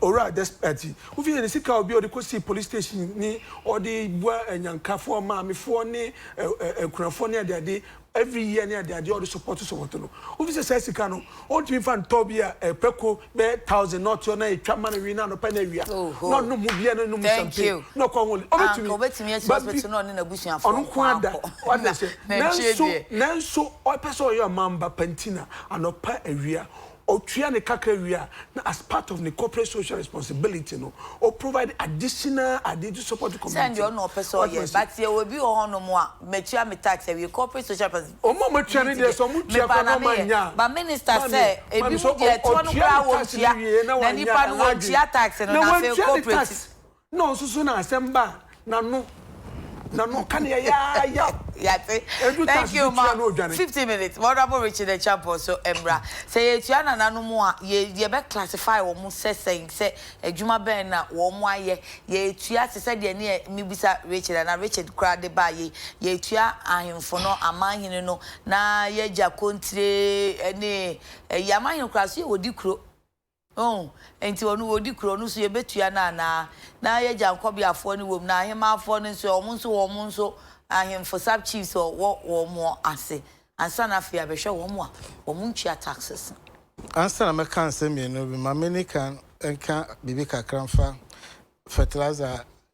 owura despite wofi sɛ ne sika obi a ɔde kɔsi police station ne ɔde bua anyankafoɔ maamefoɔ ne akunafoɔ ne adeade every year ne adeade a ɔde support support no wofi sɛ saa sika no ɔntumi nfa ntɔ bi a prɛko bɛyɛ thousand na ɔte hɔ na etwa ma no wi na anɔpa na awia na ɔnom ho bia na ɔnom champagne na ɔkɔ ho ɔbɛtumi ɔbɛtumi asi hospital na ɔne n'abusuafoɔ ɔno nko ada wate sɛ nanso nanso ɔpɛ sɛ ɔyɛ ɔman ba pa nti na anɔpa awia Ɔtua ne kakra wie a, na as part of ne corporate social responsibility no, ɔ provide additional ade to support the Sɛ community. ɛndeɛ ɔno na ɔpɛ sɛ Wate ɔyɛ, ase? but yɛwɔ ebi wɔ hɔ nom a, matua me tax awie, corporate social Wɔn a wɔatua no responsibility deɛ, deɛ, sɛ wɔtua mepa koraa na na meyɛ. wɔannya a, But minister maame, sɛ, maame, ebi sɛ mu deɛ ɔ ɛtoɔ no ɔtua koraa ne tax no wɔntua, wie na na wannya nipa a, no ɛha adwene. wɔntua tax no, Na na afei wantua ne corporate. tax. Na ɔnso so na asɛm ba a, n'ano, n'ano ɔka no yayaayaw. Yɛate. Edu Thank tax you bi ma tua na odwane. 50 minutes. Honourable Richard Acheampong so mmra. Sɛ yɛtua nananom a, yɛ yɛbɛ classify wɔn sɛ sɛn? Sɛ adwuma bɛn na wɔn ayɛ? Yɛtua te sɛ deɛ ne yɛ mebisa Richard anaa Richard koraa de baeɛ yi, yɛtua ahemfo no, amanhene no, na yɛagya kontire ne ɛyi amanhene koraa so yɛ wɔdi kuro. Oh, enti ɔno ɔdi kuro, ɔno nso yɛbɛtua no anaa? Na yɛagya nkɔbeafoɔ no wom, na ahemaafoɔ no nso, wɔn nso wɔn nso ahemfo sub chiefs a wɔwɔ wɔn ase, ansa na afei abɛhwɛ wɔn a wɔn ntua taxes no. Ansa na mɛka nsɛm mmienu bi, ma menni kan nka biribi kakra mfa fertilizer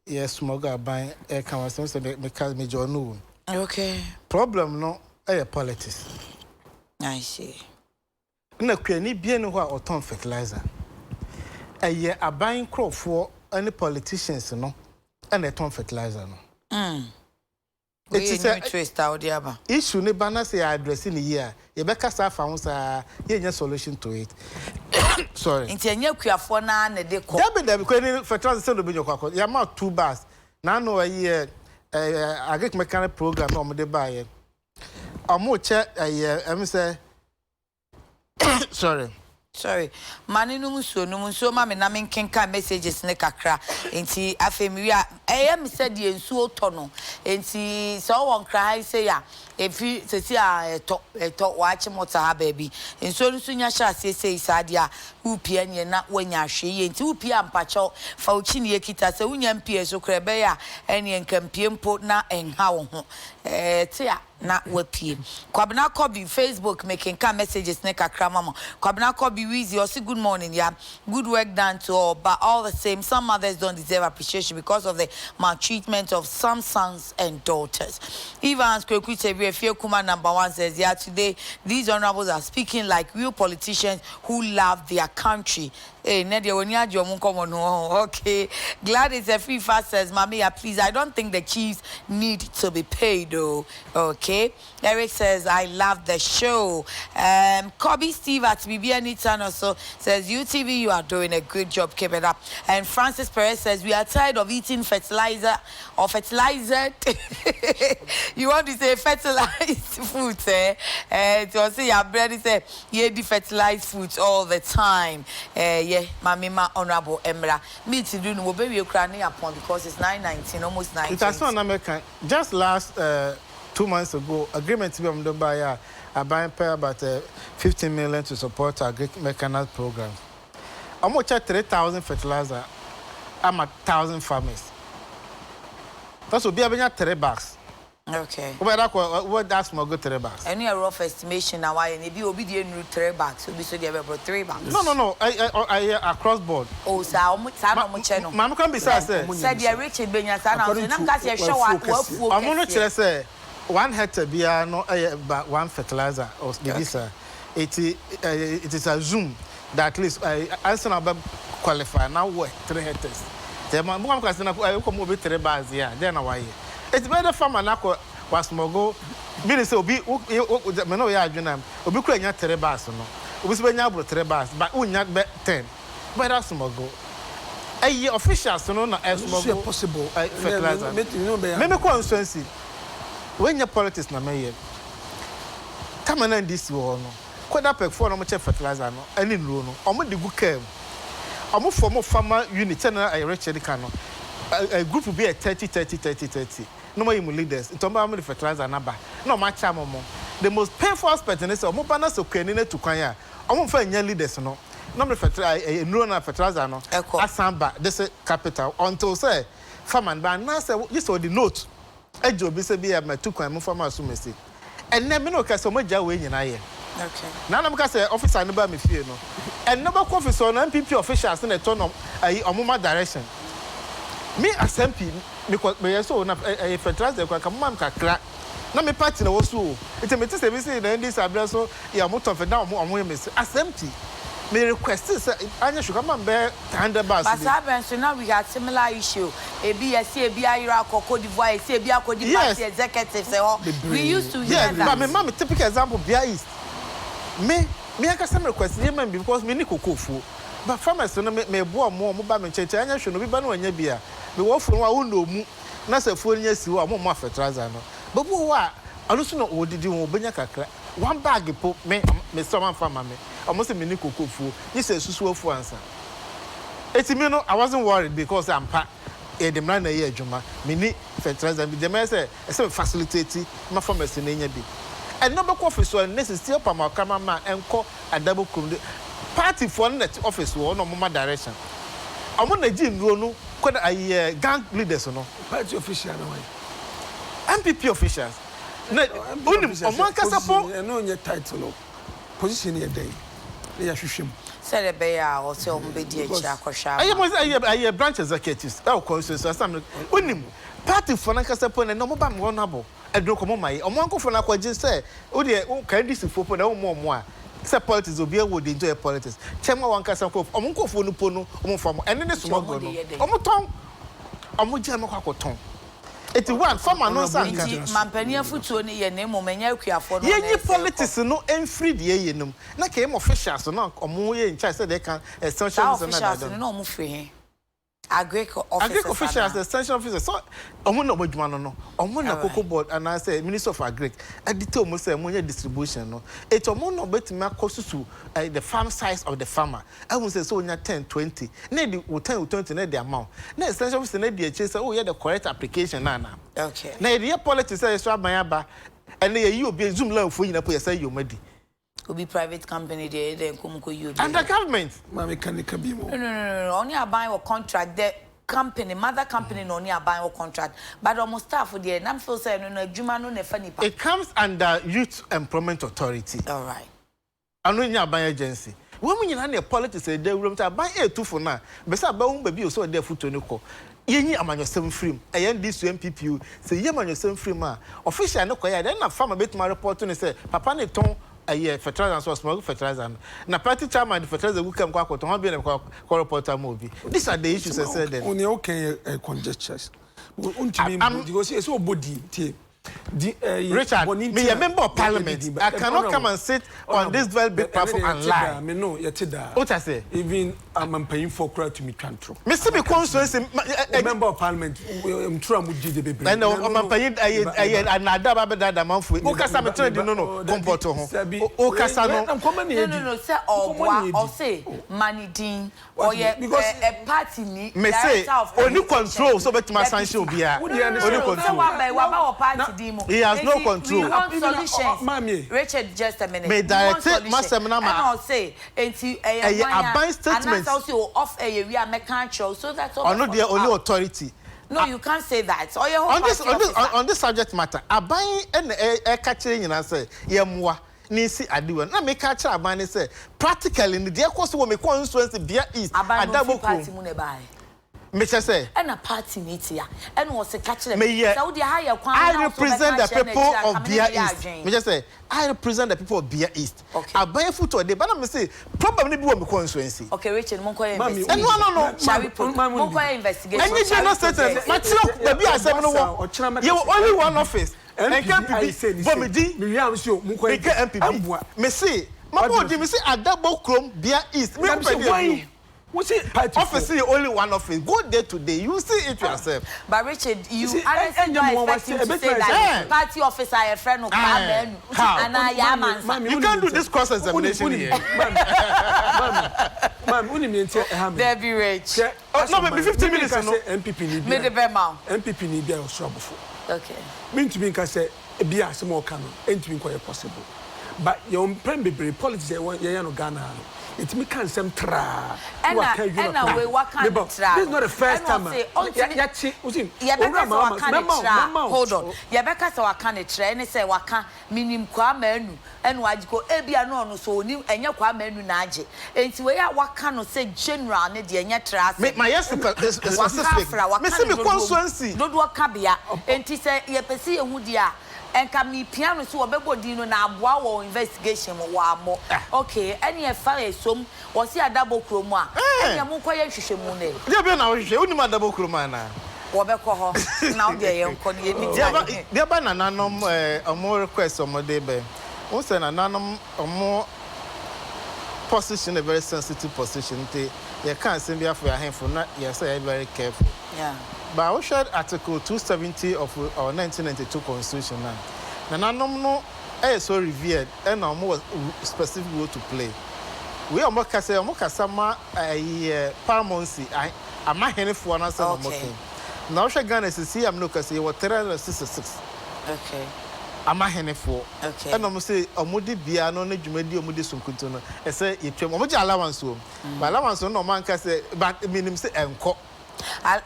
a yɛ smuggle aban reka ho asɛm sɛ meka megye ɔno wom. Okay. Problem no yɛ politics. I see. Nna kuani bia nni hɔ a ɔtɔn fertilizer. Ɛyɛ aban nkorɔfoɔ ne politicians no na ɛtɔn fertilizer no. Wei Eti yɛ new sɛ twist a wode aba. issue no ba na sɛ yɛ address no yie a, yɛbɛkasa afa ho saa, yɛnnya solution to it. Sorry. Nti ɛnyɛ akuafoɔ no ara na ɛde kɔ? Dabi dabi, kuani no fertilizer sɛn na obenya kɔ akɔ, yɛama two bags, n'ano ɛyi yɛ ɛɛ agric mechanic program na wɔde baeɛ. Wɔrekyɛ ɛyɛ ɛm sɛ Sorry. Sorry. Ma no nom nsuo. Nom nsuo ma me na menkenkan messages no kakra. Nti afei mewie a, ɛyɛ me sɛ deɛ nsuo tɔ no. Nti sɛ wowɔ Nkran ha yi sei a, ɛfiri seesei a ɛtɔ, ɛtɔ, wɔakye mɔta ha baabi. Nsuo no nso nya hyɛ aseɛ sei saa deɛ a, worepie neɛ na woanya ahwɛyie. Nti wopie a mpakyɛw fa wo kyiniiɛ kita. Sɛ wonnya mpie so koraa ɛbɛyɛ a ɛneɛ nka mpie mpo na ɛnha wo ho. Ɛte a. na wapue. Kwabena Kɔbi, Facebook, mekenkan messages no kakra ma mo. Kwabena Kɔbi, Wheezy, ɔse good morning ya, good work done to all, but all the same some mothers don't deserve appreciation because of the maltreatment of some sons and daughters. Evans Kweku Kyebri, Efie Kuma number one says, yeah today these honourables are speaking like real politicians who love their country. Hey, nnɛ deɛ w'ani agye ɔmo nkɔmɔ no ho okay. Gladys Afrifa says, Maame ya please I don't think the chiefs need to be paid oh okay. Eric says, I love the show. Um, Kobe Steve at Bibiani Channel so says, UTV you are doing a good job, keep it up. And Francis Perez says, we are tired of eating fertilizer or fertilizer. you want to say fertilized food, eh? Eh, to say your bread is Yɛdi fertilized foods all the time eh yɛ ma me ma honourable mmra meet du no wɔbɛwie koraa ne yɛapɔn because it's 9:19 almost Nti asɛm a 9:20. na mɛka, just last eh 2 months ago, agreement bi a wɔde baeɛ a aban pɛ about eh 15 million to support agric mechanized programs. Wɔrekyɛ 3,000 fertilizer ama 1,000 farmers. That's obiara bɛnya 3 bags. Okay. Wobɛda akɔ wobɛda smuggle 3 bags. Ɛno yɛ rough estimation na wayɛ no ebi obi deɛ nnuru 3 bags obi nso deɛ bɛboro 3 bags. No no no ɛ ɛ ɛyɛ across board. Oh saa ɔmo saa na ɔmo kyɛ no. Maame kwan bisaa sɛ. Sɛ deɛ Richard bɛnya saa na According nso na to meka sɛ yɛhwɛ wa wafuo kɛseɛ. wafuo Ɔmo no kɛseɛ. kyerɛ sɛ 1 hectare biara no yɛ ba one fertilizer or biribi saa. Eti ɛɛ it is assumed that at least ɛɛ ansa na wobɛ qualify na wowɔ 3 hectares. Nti ɛma mo ka sɛ na wokɔ ma obi 3 bags deɛ a dɛn na wayɛ? Eti bɛyɛ dɛ farmer no akɔ wa smuggle bi ne sɛ obi wo wo me ne wo yɛ adwene a obi koraa nnya 3 bags no obi nso bɛnya aboro 3 bags but wonnya bɛ 10 wobɛyɛ dɛ asmuggle. Ɛyɛ officials no na Ɛno nso yɛ ɛsmuggle possible. ɛɛ fertilizer no. Mɛtumi ne wo bɛyɛ Me adwene. mekɔɔ Nsuansi wei nyɛ politics na mɛyɛ time a na NDC wɔ hɔ no Kodapec foɔ na wɔkyɛ fertilizer no ɛne nnuro no wɔn de gu car mu wɔn form farmer unit sɛdeɛ na ɛyɛ Richard ka no ɛ group bi yɛ 30 30 30 30 na wɔn ayi mu leaders nti wɔn ba wɔn de fertilizer no aba na wɔn akyɛ ama wɔn the most painful aspect ne sɛ wɔn ba na sɛ kuani no atu kwan a wɔn mfa nnya leaders no na wɔn de fertilizer ɛ nnuro no fertilizer no Ɛkɔ. asan ba de se capital until sɛ farmer no ba anaasɛ gye sɛ ɔde note agye obi sɛ bi a matu kwan momfa ma so mesi ɛnnɛ me ne wo ka sɛ ɔmo agya wei nyinaa yɛ na na meka sɛ officer no baa me fie no ɛnnɛ bɛkɔ office hɔ no NPP officials na ɛtɔ no ayi ɔmo ma direction me as MP mekɔ meyɛ sɛ o na ɛyɛ fertilizer kora ka mo ma me kakra na me party na ɛwɔ so o nti mete sɛ ebi sɛ na NDC abrɛ so yɛ ɔmo tɔn fɛ na ɔmo ɔmo yɛ me as MP me request sɛ anyɛ hwee kora ma me bɛyɛ 100 bags But bi. saa berɛ nso na we had similar issue ebi yɛse ebi ayera akɔ Cote d'Ivoire yɛse ebi akɔdi party executives ɛhɔ we used to hear Yes, that. but me ma me typical example Bia East me. Me ankasa me request yɛ ma me bi because me nni cocoa fuo but farmers no me me boa ɔmo ɔmo ba me nkyɛn nti anyɛ hwee no obi ba na wanya bi a me wɔ afuo no a wo nnɔ ɔmu na sɛ afuo no nya si hɔ a ɔmo mmɔ fertilizer no but obi wɔ hɔ a ɔno nso na ɔdidi ho ɔbɛnya kakra one bag po me me srɛ ɔmo amfa amma me ɔmo se me nni cocoa fuo gye sɛ asusu afuo ansa eti me no I wasn't worried because ampa yɛde mmara na ɛyɛ adwuma me nni fertilizer bi deɛ mɛyɛ sɛ Ɛsɛ me facilitate ma pharmacy no nya bi. Ɛnɛ wobɛkɔ office hɔ ɛnɛ sisi ɔpam ɔkraman ma ɛnkɔ adabo kurom de party foɔ no na ɛte office hɔ na ɔmo ma direction. Ɔmo na gye nnuro no kɔ na ayi ɛ gang leaders no. Party official no hwan? NPP officials na wonim ɔmo ankasa po. Ɛno nyɛ title o. Position no yɛ dɛn na yɛahwehwɛ mu. Sɛdeɛ ɛbɛyɛ a ɔsɛ ɔmo bɛdi akyire akɔhwɛ ama. Ɛyɛ mo ɛyɛ ɛyɛ branch executives ɛwɔ constituency ansa na wonim. Party foɔ no ankasa po no ɛnɛ ɔmo ba me hɔ no abɔ aduro kɔ ɔmo ma yɛ ɔmo ankofoɔ no akɔ gye sɛ wo deɛ wo ka NDC foɔ po na wo mma ɔmo a sɛ politics obiara wɔ deɛ nti ɔyɛ politics kyɛ ma wankasa nkorɔfoɔ ɔmo nkorɔfoɔ no po no ɔmo nfa ɔmo ɛne ne Nti soma ɔmo guo de no yɛ dɛn? ɔmo tɔn ɔmo gye ɔmo kɔ akɔ tɔn eti one farmer no nsa nka. Nti mampanin afutuo no yɛ na mmom ɛnyɛ akuafoɔ no na Yɛnyi ɛsɛ kɔ. politics no mfiri deɛ ɛyɛ no mu na ka yɛma officials no a ɔmo yɛ in charge sɛdeɛ ɛka essential Saa no officials dada no no. na ɔmo firi he? Agric Agric officers officials, anaa? extension officers, sɛ ɔmo na ɔmo adwuma no no, ɔmo na Alright. cocoa board anaasɛ ministry of agric ɛde te ɔmo sɛ ɔmo nyɛ distribution no, eti ɔmo na ɔbɛtumi akɔ susu ɛɛ the farm size of the farmer, ahu sɛ sɛ onya ten, 20, na ɛde wo ten, wo 20 na ɛde ama wo, na extension officer no adi akyire sɛ woyɛ the correct application no anaa. Okay. Na yɛde yɛ politics sɛ yɛsɔ aban aba, ɛnɛ yɛyi obi, zoom line foɔ nyinaa po yɛsan yi ɔmo adi. Obi private company deɛ yɛ dɛ nko mu kɔ yi obi Under adi. government. Maame ka ne ka bi mu. No no no no ɔne aban wɔ contract the company mother company na ɔne aban wɔ contract but ɔmo staff deɛ na me feel sɛ ɛno no adwuma no na ɛfa nipa. It comes under youth employment authority. Alright. Ɔno nyɛ aban agency. Wei mu nyinaa no yɛ politics a ɛda wuram nti aban ɛretu fo no a bɛ sɛ aban hu baabi a ɔsɛ ɔde afutuo no kɔ. Yɛnyi amanyɔsɛm mfiri mu. Ɛyɛ NDC o NPP o sɛ yɛyi amanyɔsɛm firi mu a official no kɔyɛ a dɛn na farmer bɛtumi arepɔto no sɛ papa no retɔn ɛyɛ fertilizer nso ɔsmuggle fertilizer no na party chairman de fertilizer gu car mu kɔ akɔtɔn hwan bio na ɛbɛkɔ akɔ report ama obi. These are the issues ɛsɛ dɛn. Nea woka yi yɛ conjectures. Wontumi mbu because ɛsɛ ɔbɔ din tie. Di ɛyi Richard, bɔne nti meyɛ a member of yɛde parliament. din ba. I cannot come and sit on this very big Ɛnɛ platform deɛ and yɛte lie. daa me no yɛte daa. Wote aseɛ? Even amampanyinfoɔ koraa tumi twa ntorɔ. Mese me constituency ma ɛ ɛ. Member of parliament ntoro a mudi de bebree. Ɛnna ɔmampanyin ɛyɛ ɛyɛ anaadaa ba bɛdaadaa amanfoɔ yi. Wokasa me tena di no no kɔmpɔto ho. Wokasa no. No no no sɛ ɔboa ɔse ma ne din ɔyɛ ɛ party ni Mese director of ɔni communication control sɛ ɔbɛtumi asanhyɛ deputy. obiara. Ɔni Sɛ control. waba yi waba wɔ party din mu He has no enti we control. want solutions Richard just a minute Me we want direct solution m'asɛm no ɛna ama ɔse enti ɛyɛ ɛyɛ hwan a aban statement. anaasɛ wose o off air yɛwie a mɛka akyerɛ wo so that Ɔno ɔbɛ deɛ follow ɔni up. authority. No you can't say that ɔyɛ home On this party on this officer. on this subject matter aban na ɛka kyerɛ nyinaa sɛ yɛmmoa na yɛnsi ade wei ano. Na meka akyerɛ aban no sɛ practically no deɛ ɛkɔ so wɔ me constituency Bia East Aban no Adabo ofi party kurom mu na ɛbaeɛ. mekyɛ sɛ Ɛna party no tia ɛna ɔse ka kyerɛ me meyɛ sɛ wodeɛ ha yɛ kwan I na wo so represent bɛka the akyerɛ no people akyire a of nka me ne Bia no yɛ East adwene. mekyɛ sɛ I represent the people of Bia East Okay. aban afutuo de ba na mese problem no bi wɔ me constituency. Okay Richard monkɔyɛ Mami, Ɛno investigation. ano no. Shall we pro monkɔyɛ investigation Ɛnyɛ shall general we statement project. makyerɛ baabi a asɛm no wɔ yɛwɔ only one office ɛnka NPP bɔ me din meka NPP mese mabɔ wo din mese Adabo kurom Bia East me mpɛ deɛ bio office yɛ only one office go there today you see it yourself. But Richard you honestly don't expect him to say that party officer a yɛfrɛ no Kwame Anu anaa Yaa Mansa. You can't do this cross examination here. Dabi Rich. Oh, no, me 15 minutes no. Mede bɛma wo. NPP ni bi a ɔsoro abɔfo. Okay. Mentumi nka sɛ ebi a asɛm a ɔka no ɛntumi nkɔyɛ possible. But yɛwɔ mpɛn bebree politics a yɛwɔ yɛyɛ no Ghana ha no yɛtumi ka nsɛm traa na Ɛna waka adwuma ɛna paa. wei waka Meba no o, traa this is no not the first ɛna time a ɔse ɔntumi yɛakye wosi yɛbɛka Owura sɛ Mahama waka ne mɛma wo traa mɛma wo hold on yɛbɛka sɛ waka ne traa ɛne sɛ waka menim Kwame Anu ɛna wagye kɔ ebia na ɔno so ɔnim ɛnyɛ Kwame Anu na agye enti wei a waka no sɛ general ne deɛ ɛnyɛ traa Me asɛm mayɛ super waka specific afra waka mese no me dodoɔ mu constituency. dodoɔ kabea enti sɛ yɛpɛ sɛ yɛhu deɛ a Nka mepia no sɛ wɔbɛbɔ din no na aboa wɔ investigation mu, wammɔ. Ok, ɛneɛ fa ɛsom, wɔse Adabɔ kurom a, ɛneɛ monkɔyɛ nhwehwɛmu no ɛ. Deɛ bɛn na wohwehwɛ? Wonim Adabɔ kurom anaa? Wɔbɛkɔ hɔ, na wodeɛ yɛnkɔ no yɛnni time. Deɛ ba nananom ɔmo request ɔmo de bɛ, wohu sɛ nananom ɔmo position yɛ very sensitive position nti yɛka asɛm bi afa yɛn ahemfo na yɛ sɛ yɛyɛ very careful. But wohwɛ Article 270 of our 1992 constitution no a, nananom no yɛ so revered ɛna wɔn wɔ specific role to play. Wei a wɔn kasa yi, wɔn kasa ma ɛyi paramountcy, amahenefoɔ no asɛm na wɔn ka. Na wohwɛ Ghana sisi a me ne wo kasa yi, yɛwɔ 366 amahenefoɔ. Ɛna wɔn se wɔn de bia no ne dwumadi a wɔn di so nkuto no, ɛsɛ yɛtwam. Wɔn gye allowance o, but allowance no na wɔn anka sɛ, but menim sɛ ɛnkɔ.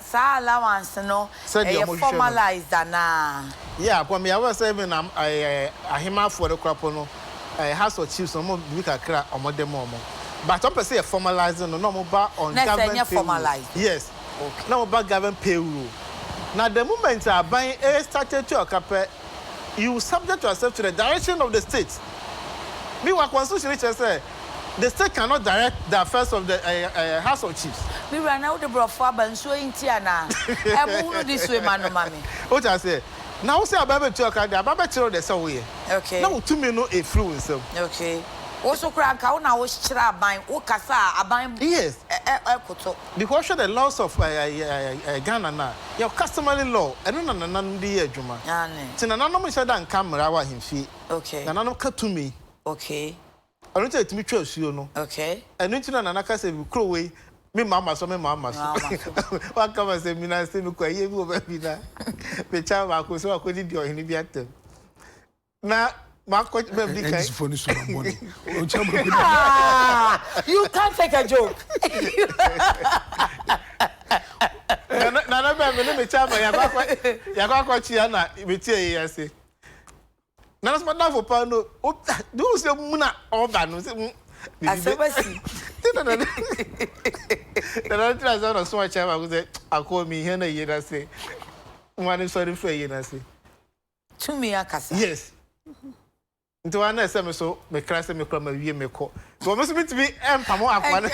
Saa allowance no Sɛdeɛ ɛyɛ wɔhwehwɛ no. formalized anaa? Yeah, but me aware sɛ even am ɛɛ ahemaafoɔ no koraa po no, ɛɛ House of Chiefs no wɔn biribi kakra a wɔde ma wɔn. But wɔn pɛ sɛ yɛ formalise no na wɔn ba on Na ɛsɛ government ɛnyɛ payroll. formalized. Yes, Okay. na wɔn ba government payroll. Na the moment a aban start atua ɔka pɛ, you subject yourself to the direction of the state. Meanwhile, constitution no kyerɛ sɛ the state cannot direct the affairs of the uh, uh, House of Chiefs. Me wura na wode borɔfo aba nsuo yi nti anaa? Ɛ mo hunu this way ma no ma me. Wote aseɛ? Na wo sɛ aban bɛtua ɔka deɛ, aban bɛkyerɛ wo deɛ sɛ woyɛ. Okay. Na wo tumi no ɛfiri wo nsam. Okay. Wo so koraa nka wo na wo kyerɛ aban, wo kasa a aban Yes. ɛ ɛ koto. Because wohwɛ the laws of Ghana no a, yɛwɔ customary law, ɛno na nananom de yɛ adwuma. Aane. Nti nananom nhyɛ da nka mmara wɔ ahemfie. Okay. Nananom ka tumi. Okay. Ɛno nti na yɛtumi twa asuo no. Okay. Ɛno nti na Nana ka sɛ kuro wei, me mma ma so, me mma ma so. Waka ma sɛ mina sɛ mekɔ ayie bi wɔ baabi na mekyɛ baako sɛ wakɔdidi ɔhene bi atɛm. Na makɔ baabi kan. Ndc no suma bɔne. Ɔkyɛ baako. Ah, you can't take a joke. Nana nana bɛn me ne me kyɛ ama yɛakɔ akɔkyea na metie yi ase. Nana sɛ madamfo paa no, o de wo sɛ mu na ɔba no sɛ mu. Asɛm asi. Ti nana nana tena sɛ na so akyɛ baako sɛ akɔ mi hɛn na yie na se. Nwa ne sɔre fɛ yie na se. Tumi akasa. Yes. Nti wa na ɛsɛ me so me kra sɛ me kura ma wie me kɔ. So wɔn nso mitumi ɛmpam akoa no.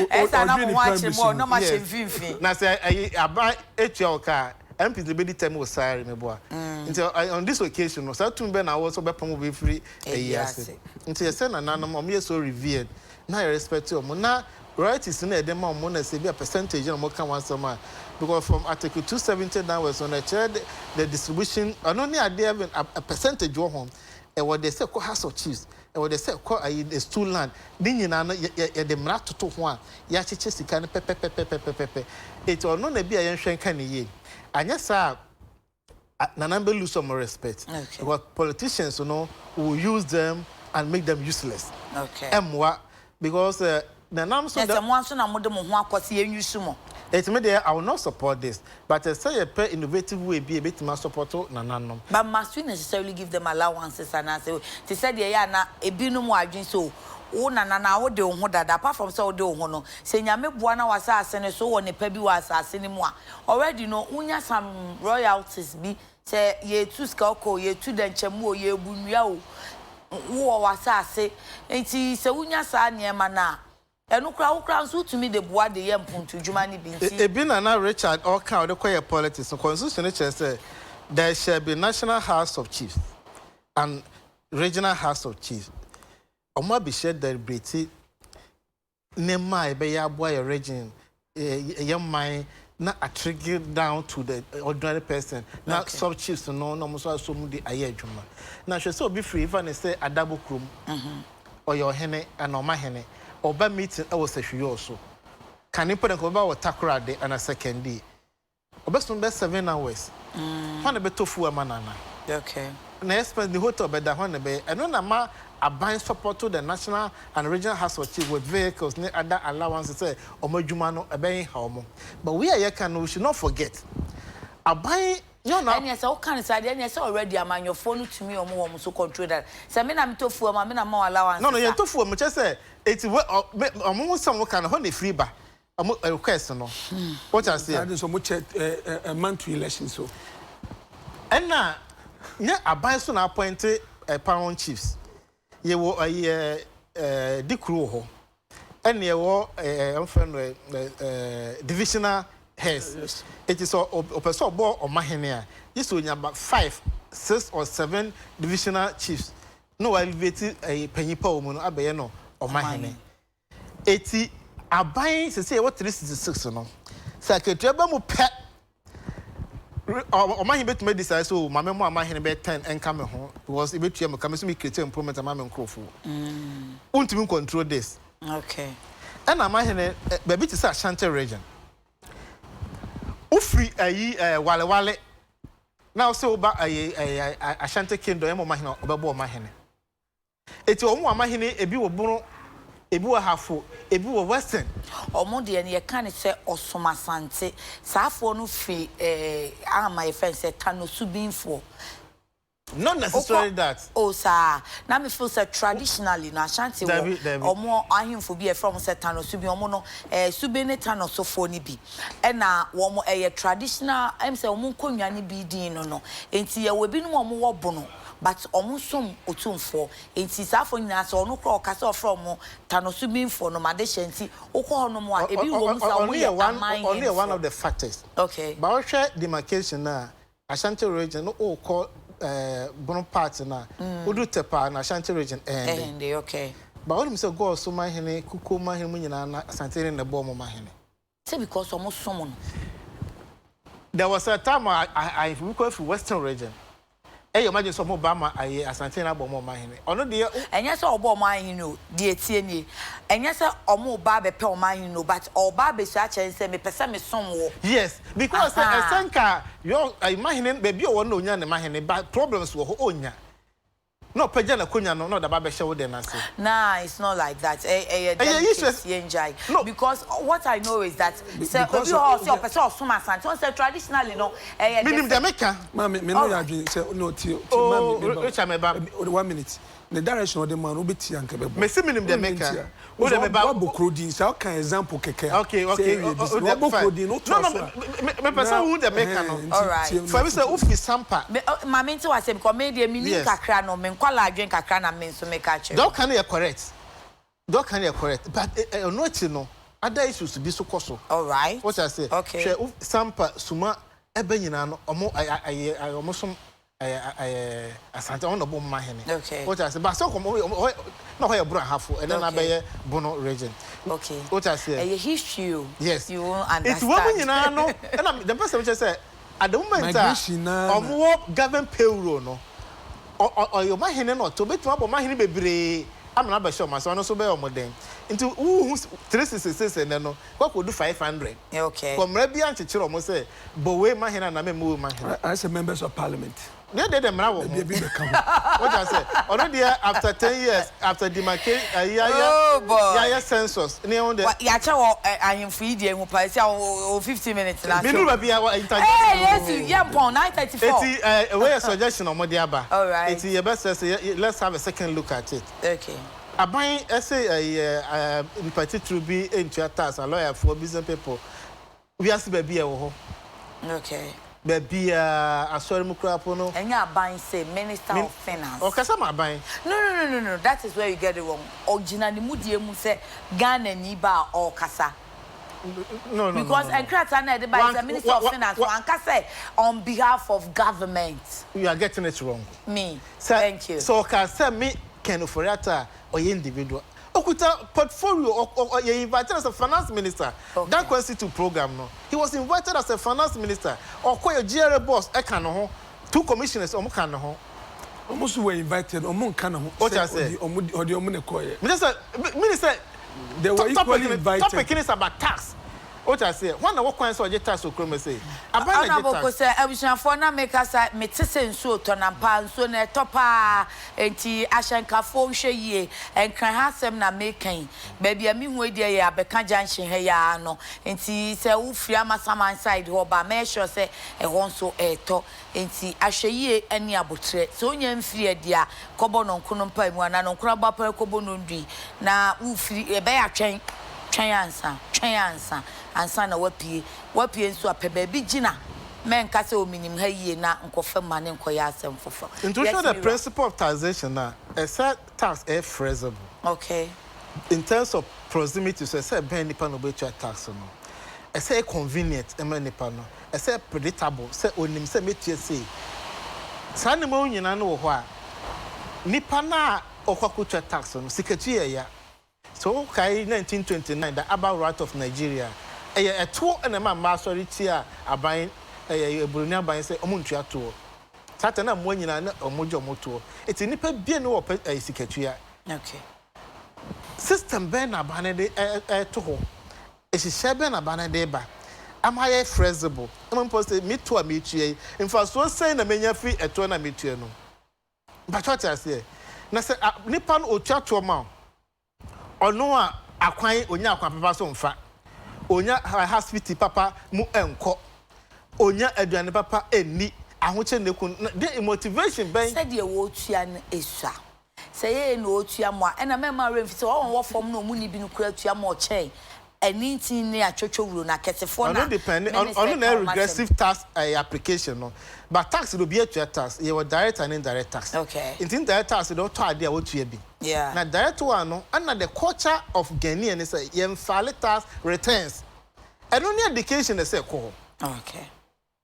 Ɛsɛ na mo ho akyere mo na mo ahyɛ mfimfini. Na sɛ ɛyi aba etua wɔ kaa MPs de bedi tɛm wɔ salary me boa. Nti on this occasion no saa tumi bɛ na awɔ sɛ ɔbɛpam obi firi ɛyi ase. Nti ɛsɛ nananom wɔn yɛ so revered na yɛ respect wɔn na royalties no na yɛde ma wɔn na sɛ ebi a percentage na wɔn ka wɔn asɛm a because from article 270 downwards no na ɛkyerɛ the distribution ɛno ne adeɛ even a percentage wɔ ho ɛwɔ deɛ sɛ ɛkɔ House of Chiefs, ɛwɔ deɛ sɛ ɛkɔ ayi the stool land ne nyinaa no yɛ yɛ yɛde mmara toto ho a yɛakyekyɛ sika no pɛpɛpɛpɛpɛpɛ. Eti ɔno na ebi a yɛnhwɛ nka ne yie, anyɛ saa a nana bɛ lose some respect because politicians no will use them and make them useless. Ɛmmoa because nana nso. Na sɛ mo ara nso na mode mo ho akɔ sɛ yɛn use mo. Eti me deɛ I will not support this but ɛsɛ yɛpɛ innovative way bi a ebetumi asupporto nananom. But must we necessarily give them allowances anaasɛ te sɛ deɛ ɛyɛ a na ebinom wɔ adwene sɛ o wo nana no a wode wo ho dada apart from sɛ wode wo ho no sɛ Nyame boa na w'asaase no so wowɔ nepa bi wɔ asaase no mu a already no wonya some royalties bi sɛ yɛretu sika ɔkɔ o yɛretu dɛnkyɛmmo o yɛrebu nnua o wowɔ w'asaase nti sɛ wonya saa nneɛma no a ɛno koraa wo koraa nso wotumi de boa de yɛ mpontodwuma no bi nti. Ebi na na Richard ɔka a ɔde kɔyɛ politics no, constitution no kyerɛ sɛ there shall be national house of chiefs and regional house of chiefs. Wɔn abɛhyia deliberate nneɛma a yɛbɛyɛ aboa yɛ region, yɛ man na atrigger down to the ordinary person na sub chiefs no na wɔn nso asɔ mu de ayɛ adwuma. Na hwɛ sɛ obi firi nfa ne sɛ Adabo kurom, ɔyɛ ɔhene anaa ɔmahene, ɔba meeting wɔ Sahwiyɔɔ so, kane mpo deɛ nka ɔbɛba wɔ Takoradi anaa Sekondi, ɔbɛsom bɛyɛ 7 hours, hwan na ɛbɛtɔ fuel ama no ana? Na expense ne hotel bɛda, hwan na ɛbɛyɛ? Ɛno na ma aban support the national and regional house of chiefs with vehicles ne other allowances sɛ wɔn adwuma no ɛbɛnha wɔn. But wei a yɛka no, we should not forget aban nyɛ ɔna. Ɛneɛ sɛ woka no saa deɛ ɛneɛ sɛ already amanyɔfoɔ no tumi wɔn wɔ wɔn so control dada. Sɛ me na metɔ fuel ma me na mema wo allowances No no a. Yɛntɔ fuel mu kyerɛ sɛ eti wɔ ɔ me wɔn ho nsɛm woka no hɔ na efiri ba. Ɔmo request no. Wote aseɛ? Saa de nso ɔmo kyɛ ɛ ɛ monthly election so. Ɛna nyɛ aban so na appointe ɛ paramount chiefs. Yɛwɔ ɛyi ɛ ɛ dikuru wɔ hɔ. Ɛna yɛwɔ ɛ ɛ wɔfrɛ no ɛ ɛ divisional heads. Eti sɛ ɔpɛ sɛ ɔbɔ ɔmahene a, gye sɛ onya ba five, six or seven divisional chiefs. Na wa elevate ɛyi panyin pa wɔ mu no abɛyɛ no ɔmahene. Eti aban sese yɛwɔ 366 no, sɛ akatua ba mu pɛ, ɔmahene betumi adi saa sɛ o maame mo amahene bɛyɛ 10 ɛnka me ho because ebetua me ka, me so me create employment ama me nkurɔfoɔ. Wontumi control this. Ɛna amahene baabi te sɛ Ashanti Region. Wofiri ayi Walewale na wosɛ woba ayi Ashanti Kingdom ɛma ɔmahene a ɔbɛbɔ ɔmahene. Eti wɔn wɔ amahene ebi wɔ Bono, ebi wɔ Hafo, ebi wɔ Western. Wɔn deɛ no yɛka no sɛ Ɔsom Asante. Saa foɔ no firi eh, ama yɛfrɛ no sɛ Tano Subinfoɔ. Not necessarily that. Oh saa? Na me feel sɛ traditionally no Ashanti wɔ Dabi, dabi. wɔn ahemfo bi a yɛfrɛ wɔn sɛ Tano Subin, wɔn no eh, Subin ne Tano sofoɔ no bi. Ɛna wɔn ɛyɛ traditional, ɛm sɛ wɔn nkonnwa no bi din no no. Enti yɛwɔ ebinom a wɔwɔ Bono. But ɔmo som Otumfoɔ nti saa foɔ nyinaa sɛ ɔno koraa ɔka sɛ ɔfrɛ ɔmo Tanosobinfoɔ no madehyɛ nti wokɔ hɔ nom a ebi wɔ mu saa Ɔno ɔmo yɛ yɛ one aman ɔno yɛ one hemfoɔ. of the factors. Okay. But wohwɛ demarcation no a, Ashanti region no wokɔ eh, Bono part no a, wodu Tepa na Ashanti region ɛnde. Ɛnde okay. But wonim sɛ Goaso mahene, Kukuo mahene mu nyinaa no Asantehene na ɛbɔ ɔmo mahene. Sɛ because ɔmo som no. There was a time a ahemfo bi kɔ firi western region ɛyɛ ɔmo adwene sɛ ɔmo ba ama ayɛ Asantehene abɔ ɔmo ɔmanhene. Ɔno deɛ o. Ɛnyɛ sɛ ɔbɔ ɔmo ahene o, deɛ ɛteɛ nie, ɛnyɛ sɛ ɔmo reba abɛpɛ ɔmo ahene o, but ɔreba abɛsua akyerɛ no sɛ mepɛ sɛ mesom wo. Yes, because sɛ Ahaa. ɛsɛ nka yɔ ayi mahene baabi a ɔwɔ no na onya ne mahene but problems wɔ hɔ onnya. Na ɔpagya n'akonya no na ɔde aba abɛhyɛ wo dɛn ase. Naa it's not like that ɛ ɛyɛ Ɛyɛ delicate useless yɛngyae no. because what I know is that sɛ obi Because wɔ hɔ a ɔse of ɔpɛ sɛ ɔsom Asante wohu sɛ traditionally no ɛyɛ Menim deɛ different. meka. Maame me no yɛ Alright. adwene sɛ no tie tie Oh maame me ba Richard me ba. One minute ne direction ɔde ma no wobɛtie anka ɛbɛboa. Mese menim deɛ Wonim meka. ntia. Wo deɛ me ba. Wabɔ kuro din saa ɔka example kɛkɛ a. Okay Sɛ okay area bi oh na deɛ wabɔ fine. kuro din no No wotoa no so a. me mepɛ sɛ Na wohu deɛ meka no. ɛhɛn nti Alright. tie Fa bi sɛ m'afotuo. wofiri Sampa. Me oh ma mente w'asɛm because me deɛ menim Yes. kakra no me nkwadaa adwene kakra na me nso meka kyerɛ Deɛ wo. woka no yɛ correct. Deɛ ɔka no yɛ correct but ɛno akyi no other issues bi so kɔ so. Alright. Wote aseɛ? Okay. Hwɛ wo Sampa, Suma ɛbɛ nyinaa no ɔmo ɛyɛ ɛyɛ ɔmo som ɛyɛ ɛyɛ Asante ɔmo na ɔbɔ ɔmo mahene. Okay. Wote aseɛ? But sɛ ɔkɔ ɔmo hɔ na ɔhɔ yɛ Bono Ahafo ɛnɛ na Okay. abɛyɛ Bono region. Okay. Wote aseɛ? Ɛyɛ history o. Yes. You won't Nti wɔn understand. nyinaa no ɛna deɛ mpɛ sɛ mekyerɛ sɛ at the moment a Migration naa na. ɔmo wɔ government payroll no ɔ ɔ ɔyɛ ɔmahene na ɔte obetumi abɔ ɔmahene bebree ama no abɛhyɛ wɔn ase, ɔno nso bɛyɛ wɔn dɛn? Nti wohu 366 nnɛ no, kɔ akɔdu 500. Okay. Kɔ mmara biara nkyekyere wɔn sɛ bɔ wei ma hene anaa memmɔ wei ma hene. Ayɛ sɛ members of parliament. Deɛ deɛ deɛ mmara wɔ ho. Ebi ebi bɛka ho. Wote ase? Ɔno deɛ after 10 years, after demarcation, ayi yɛayɛ, Oh boy. yɛayɛ census, ne ɛho deɛ. Wa yɛakyɛ wɔ ɛ ahemfo yi deɛ ehu paa esi a o o 15 minutes na Menuru aso. baabi a wɔ interjection. Ee Yesu yɛ mpɔn 9:34. Eti ɛ wei yɛ suggestion a wɔde aba. Alright. Eti yɛbɛsrɛ sɛ yɛ let's have a second look at it. Okay. Aban se ɛyɛ nipa titiriw bi ntua tax a lɔyafoɔ, business people, wiase baabi a ɛwɔ hɔ. Okay. Baabiara, asɔre mu koraa po no. Ɛnyɛ aban se minister of finance. Ɔkasa ma aban. No no no no no that is where you get it wrong. Ɔgyina ne mudie mu sɛ Ghanani ba a ɔrekasa. No no no Because no no. nkrataa no a yɛde baeɛ sɛ minister of finance wanka sɛ on behalf of government. You are getting it wrong. Me. Sɛ Thank you. sɛ ɔka sɛ me Ken Ofori-Atta a ɔyɛ individual. Okuta portfolio ɔ ɔ yɛ invite no as a finance minister. Okay. Danquah Institute program no he was invited as a finance minister. Ɔkɔ yɛ GRA boss ɛka ne ho, two commissioners ɔmo ka ne ho. Ɔmo nso were invited, ɔmo nka ne ho Wote sɛ aseɛ? ɔde ɔmo ɔde ɔmo na ɛkɔeɛ. Mekyɛ sɛ me ne sɛ They were topic equally no invited. topic no is about tax. Wote aseɛ? Hwan na ɛwɔ kwan sɛ ɔgye tax wɔ kurom ha sei? Aban na ɛgye Honourable tax. Kosɛ, abusuafoɔ na meka sa mete sɛ nsuo tɔ na ampa nsuo no ɛtɔ paa enti ahyɛnkafoɔ nhwɛ yie. Nkran ha asɛm na meka yi. Baabi a mehu yi deɛ yɛ Abɛka junction ha yi ara no. Nti sɛ wofiri Amasaman side hɔ ba a mɛyɛ sure sɛ ɛhɔ nso ɛretɔ. Enti ahwɛyie ne aboterɛ. Sɛ wonya mfiri adi a, kɔbɔ nɔnkono mpaemu anaa nɔnkono abɔ apɔre kɔbɔ nɔndui na wofiri, ɛbɛyɛ a twɛn, twɛn ansa, twɛn ansa, ansa na woapue. Woapue nso a, pɛ baabi gyina. Mɛnka sɛ o menim ha yie na nkɔfa mu ma ne nkɔyɛ asɛm foforɔ. Nti wohwɛ Yes, the me wura. principle of taxation a, ɛsɛ tax ɛyɛ flexible. Okay. In terms of proximity so ɛsɛ ɛbɛn nipa na obetua tax no. Ɛsɛ ɛyɛ convenient ma nipa no. Ɛsɛ ɛyɛ predictable sɛ onim sɛ metua sei. Saa nneɛma yi nyinaa no wɔ hɔ a, Nipa no a ɔkɔ akɔtua tax no, sikatua yɛ ya. Sɛ wokae 1929 the Aba Right of Nigeria a, ɛyɛ ɛtoɔ na ɛma mmaa sɔre tiaa aban, ɛyɛ buroni aban sɛ wɔn ntua toɔ. Saa ta na mmoa nyinaa na wɔn gye wɔn toɔ. Eti nipa bia ni hɔ a ɔpɛ ɛyɛ sikatua. Okay. System bɛn na aban no de ɛɛto hɔ? Nhyehyɛɛ bɛn na aban no de reba ama ayɛ flexible ama mpo sɛ me toɔ a metua yi, mfasoɔ sɛn na menya firi ɛtoɔ no a metua no mu? Mpakyɛ wote aseɛ? Na sɛ nipa no ɔtua toɔ ma wo, ɔno a akwan, ɔnya akwan papa so mfa, ɔnya hospital papa mu nkɔ, ɔnya aduane papa nni, ahokyere na ɛku no, na deɛ motivation bɛn? Sɛdeɛ wɔtua no sua. Sɛ yɛyɛ na ɔtua mo a, ɛna mɛmma werɛ mfi sɛ wɔn a wɔwɔ fam na wɔn nni bi no koraa tua mo ɔkyɛn anintin ne atwotwowuro no akɛsefoɔ no Ɔno a depend me ne ɔno sɛ na ka ɛyɛ wɔn asɛm. regressive tax ɛyɛ application no but tax deɛ obiara tua tax yɛwɔ direct and indirect tax Okay. nti indirect tax deɛ wotɔ adeɛ a wotua bi Yeah. na direct one no ɛna the culture of Ghanaian ne sɛ yɛn file tax returns ɛno ne education na ɛsɛ ɛkɔ hɔ. Okay.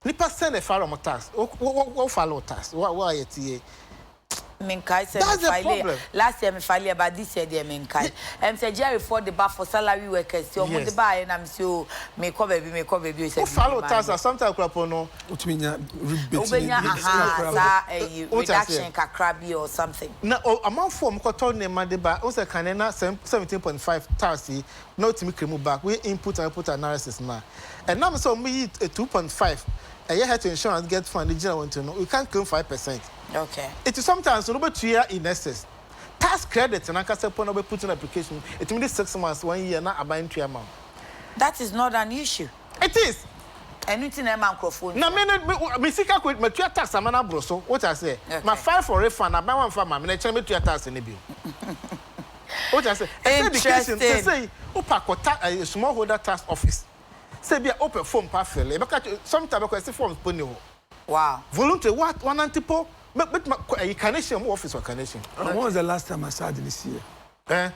Nipa sɛn na ɛfile wɔn tax? Wo wo wo file wo tax? Wo wo a yɛte yie. Menkae sɛ That's me the file problem. last year me file yɛ but this year deɛ menkae. Ɛm sɛ GRA foɔ de ba for salary workers ti ɔmo de Yes. baayɛ na me se oo mekɔ baabi mekɔ baabi o sɛ Wo file wo biribi tax maa a sometimes koraa po no. Wotumi nya rebate ne Wobɛnya bi ahaa kakra. saa ɛyi Wote aseɛ? reduction kakra bi or something. Na ɔ amanfoɔ a wɔkɔtɔ nneɛma de ba, wohu sɛ kane na 17.5 tax yi na wotumi claim back, woyɛ input and output analysis no a. Ɛnam sɛ wɔyi 2.5 ɛyɛ health insurance get fund de gyina hɔ nti no, you can't claim 5%. Okay. Nti sometimes no wobɛtua in excess. Tax credit no ankasa mpo na wobɛ put in application, ɛtumi di 6 months, one year na aban ntua ma wo. That is not an issue. It is. Ɛno nti na ɛma nkurɔfoɔ Na ntua. me no, me, me sika kɔ, matua tax ama no aboro so, wote aseɛ? Ma file for refund, aban wamfa amma me, na ɛkyɛ no mɛtua tax no bio. Wote aseɛ? Ɛsɛ education, Interesting. sesei wopɛ akɔ ta, eh, smallholder tax office, sɛ ebia wopɛ form pa fill, yɛbɛka kyerɛ, sometimes bɛkɔ yɛse forms mpo nni hɔ. Voluntary, wa, wanante po, mɛ, mɛtumi akɔ ɛyi, Carnation, wɔn wɔ office wɔ Carnation. When was the last time I saw this year? Eh?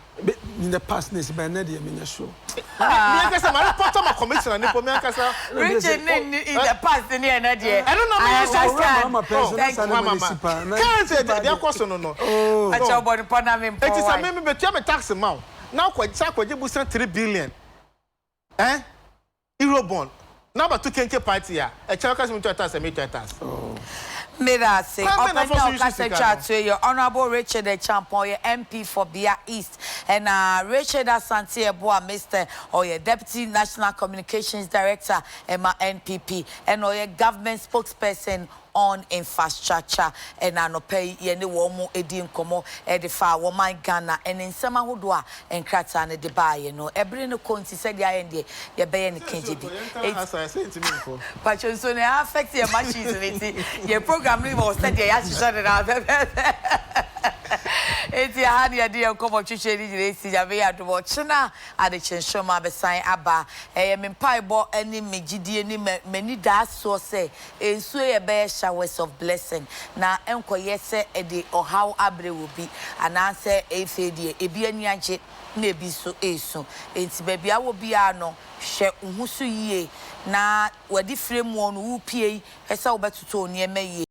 In the past, ne si bɛn ne deɛ menyɛ sure. Me, me ankasa, ma report ma commissioner ne po, me ankasa. Richard ne ne in the past ne ɛnɛ deɛ. Ɛno na I meyɛ sure. understand. Owura Mahama pɛ so na Thank saa you. nneɛma no Mama, si paa. Na currently si deɛ paa deɛ deɛ. akɔ so no no. Oh. Akyɛ ɔbɔ ne pɔ na me mpɔ Eti sɛ why. me me betua me tax ma wo, na akɔ sɛ akɔgye busa 3 billion, eh? Eurobond. Na abɛto kenke party a, ɛkyɛ bɛka sɛ metua tax a metua tax. Meda ase. Kwan bɛn na Ɔpanyin afa so a use ɔkasa sika twa no? to yɛ Honourable Richard Acheampong, ɔyɛ MP for Bia East. Ɛna Richard Asante Yeboah Mr. ɔyɛ Deputy National Communications Director ɛma NPP. Ɛna ɔyɛ Government Spokesperson on Infrastructure. Ɛna anɔpa yi yɛne wɔn mo edi nkɔmmɔ ɛde fa wɔman Ghana ɛne nsɛm ahodoɔ a nkrataa no de baayɛ no. Ɛbere no kɔ nti sɛdeɛ ayɛ no deɛ yɛbɛyɛ no kɛgye bi. Yɛntena ha saa, ɛsɛ ntumi nkɔ. Patro nso no affect yɛ machines no nti yɛ program no wɔ sɛdeɛ yɛahyehyɛ no na pɛpɛɛpɛ. Enti aha ne yɛde yɛn nkɔmmɔ twetwe no nyinaa esi. Nyame yɛ adom ɔkyena adekye nsoromma bɛsan aba. Ɛyɛ me mpaebɔ ne me gyidie ne m'ani daasoɔ sɛ nsuo yɛ bɛyɛ showers of blessing na ɛnkɔyɛ sɛ ɛde ɔhaw abrɛ wɔ bi anaasɛ afei deɛ ebi ani agye na ebi nso resu. Enti baabi a wɔ biara no hwɛ wo ho so yie na w'adifire mu no wopie yi hwɛ sɛ wobɛtoto wo nneɛma yie.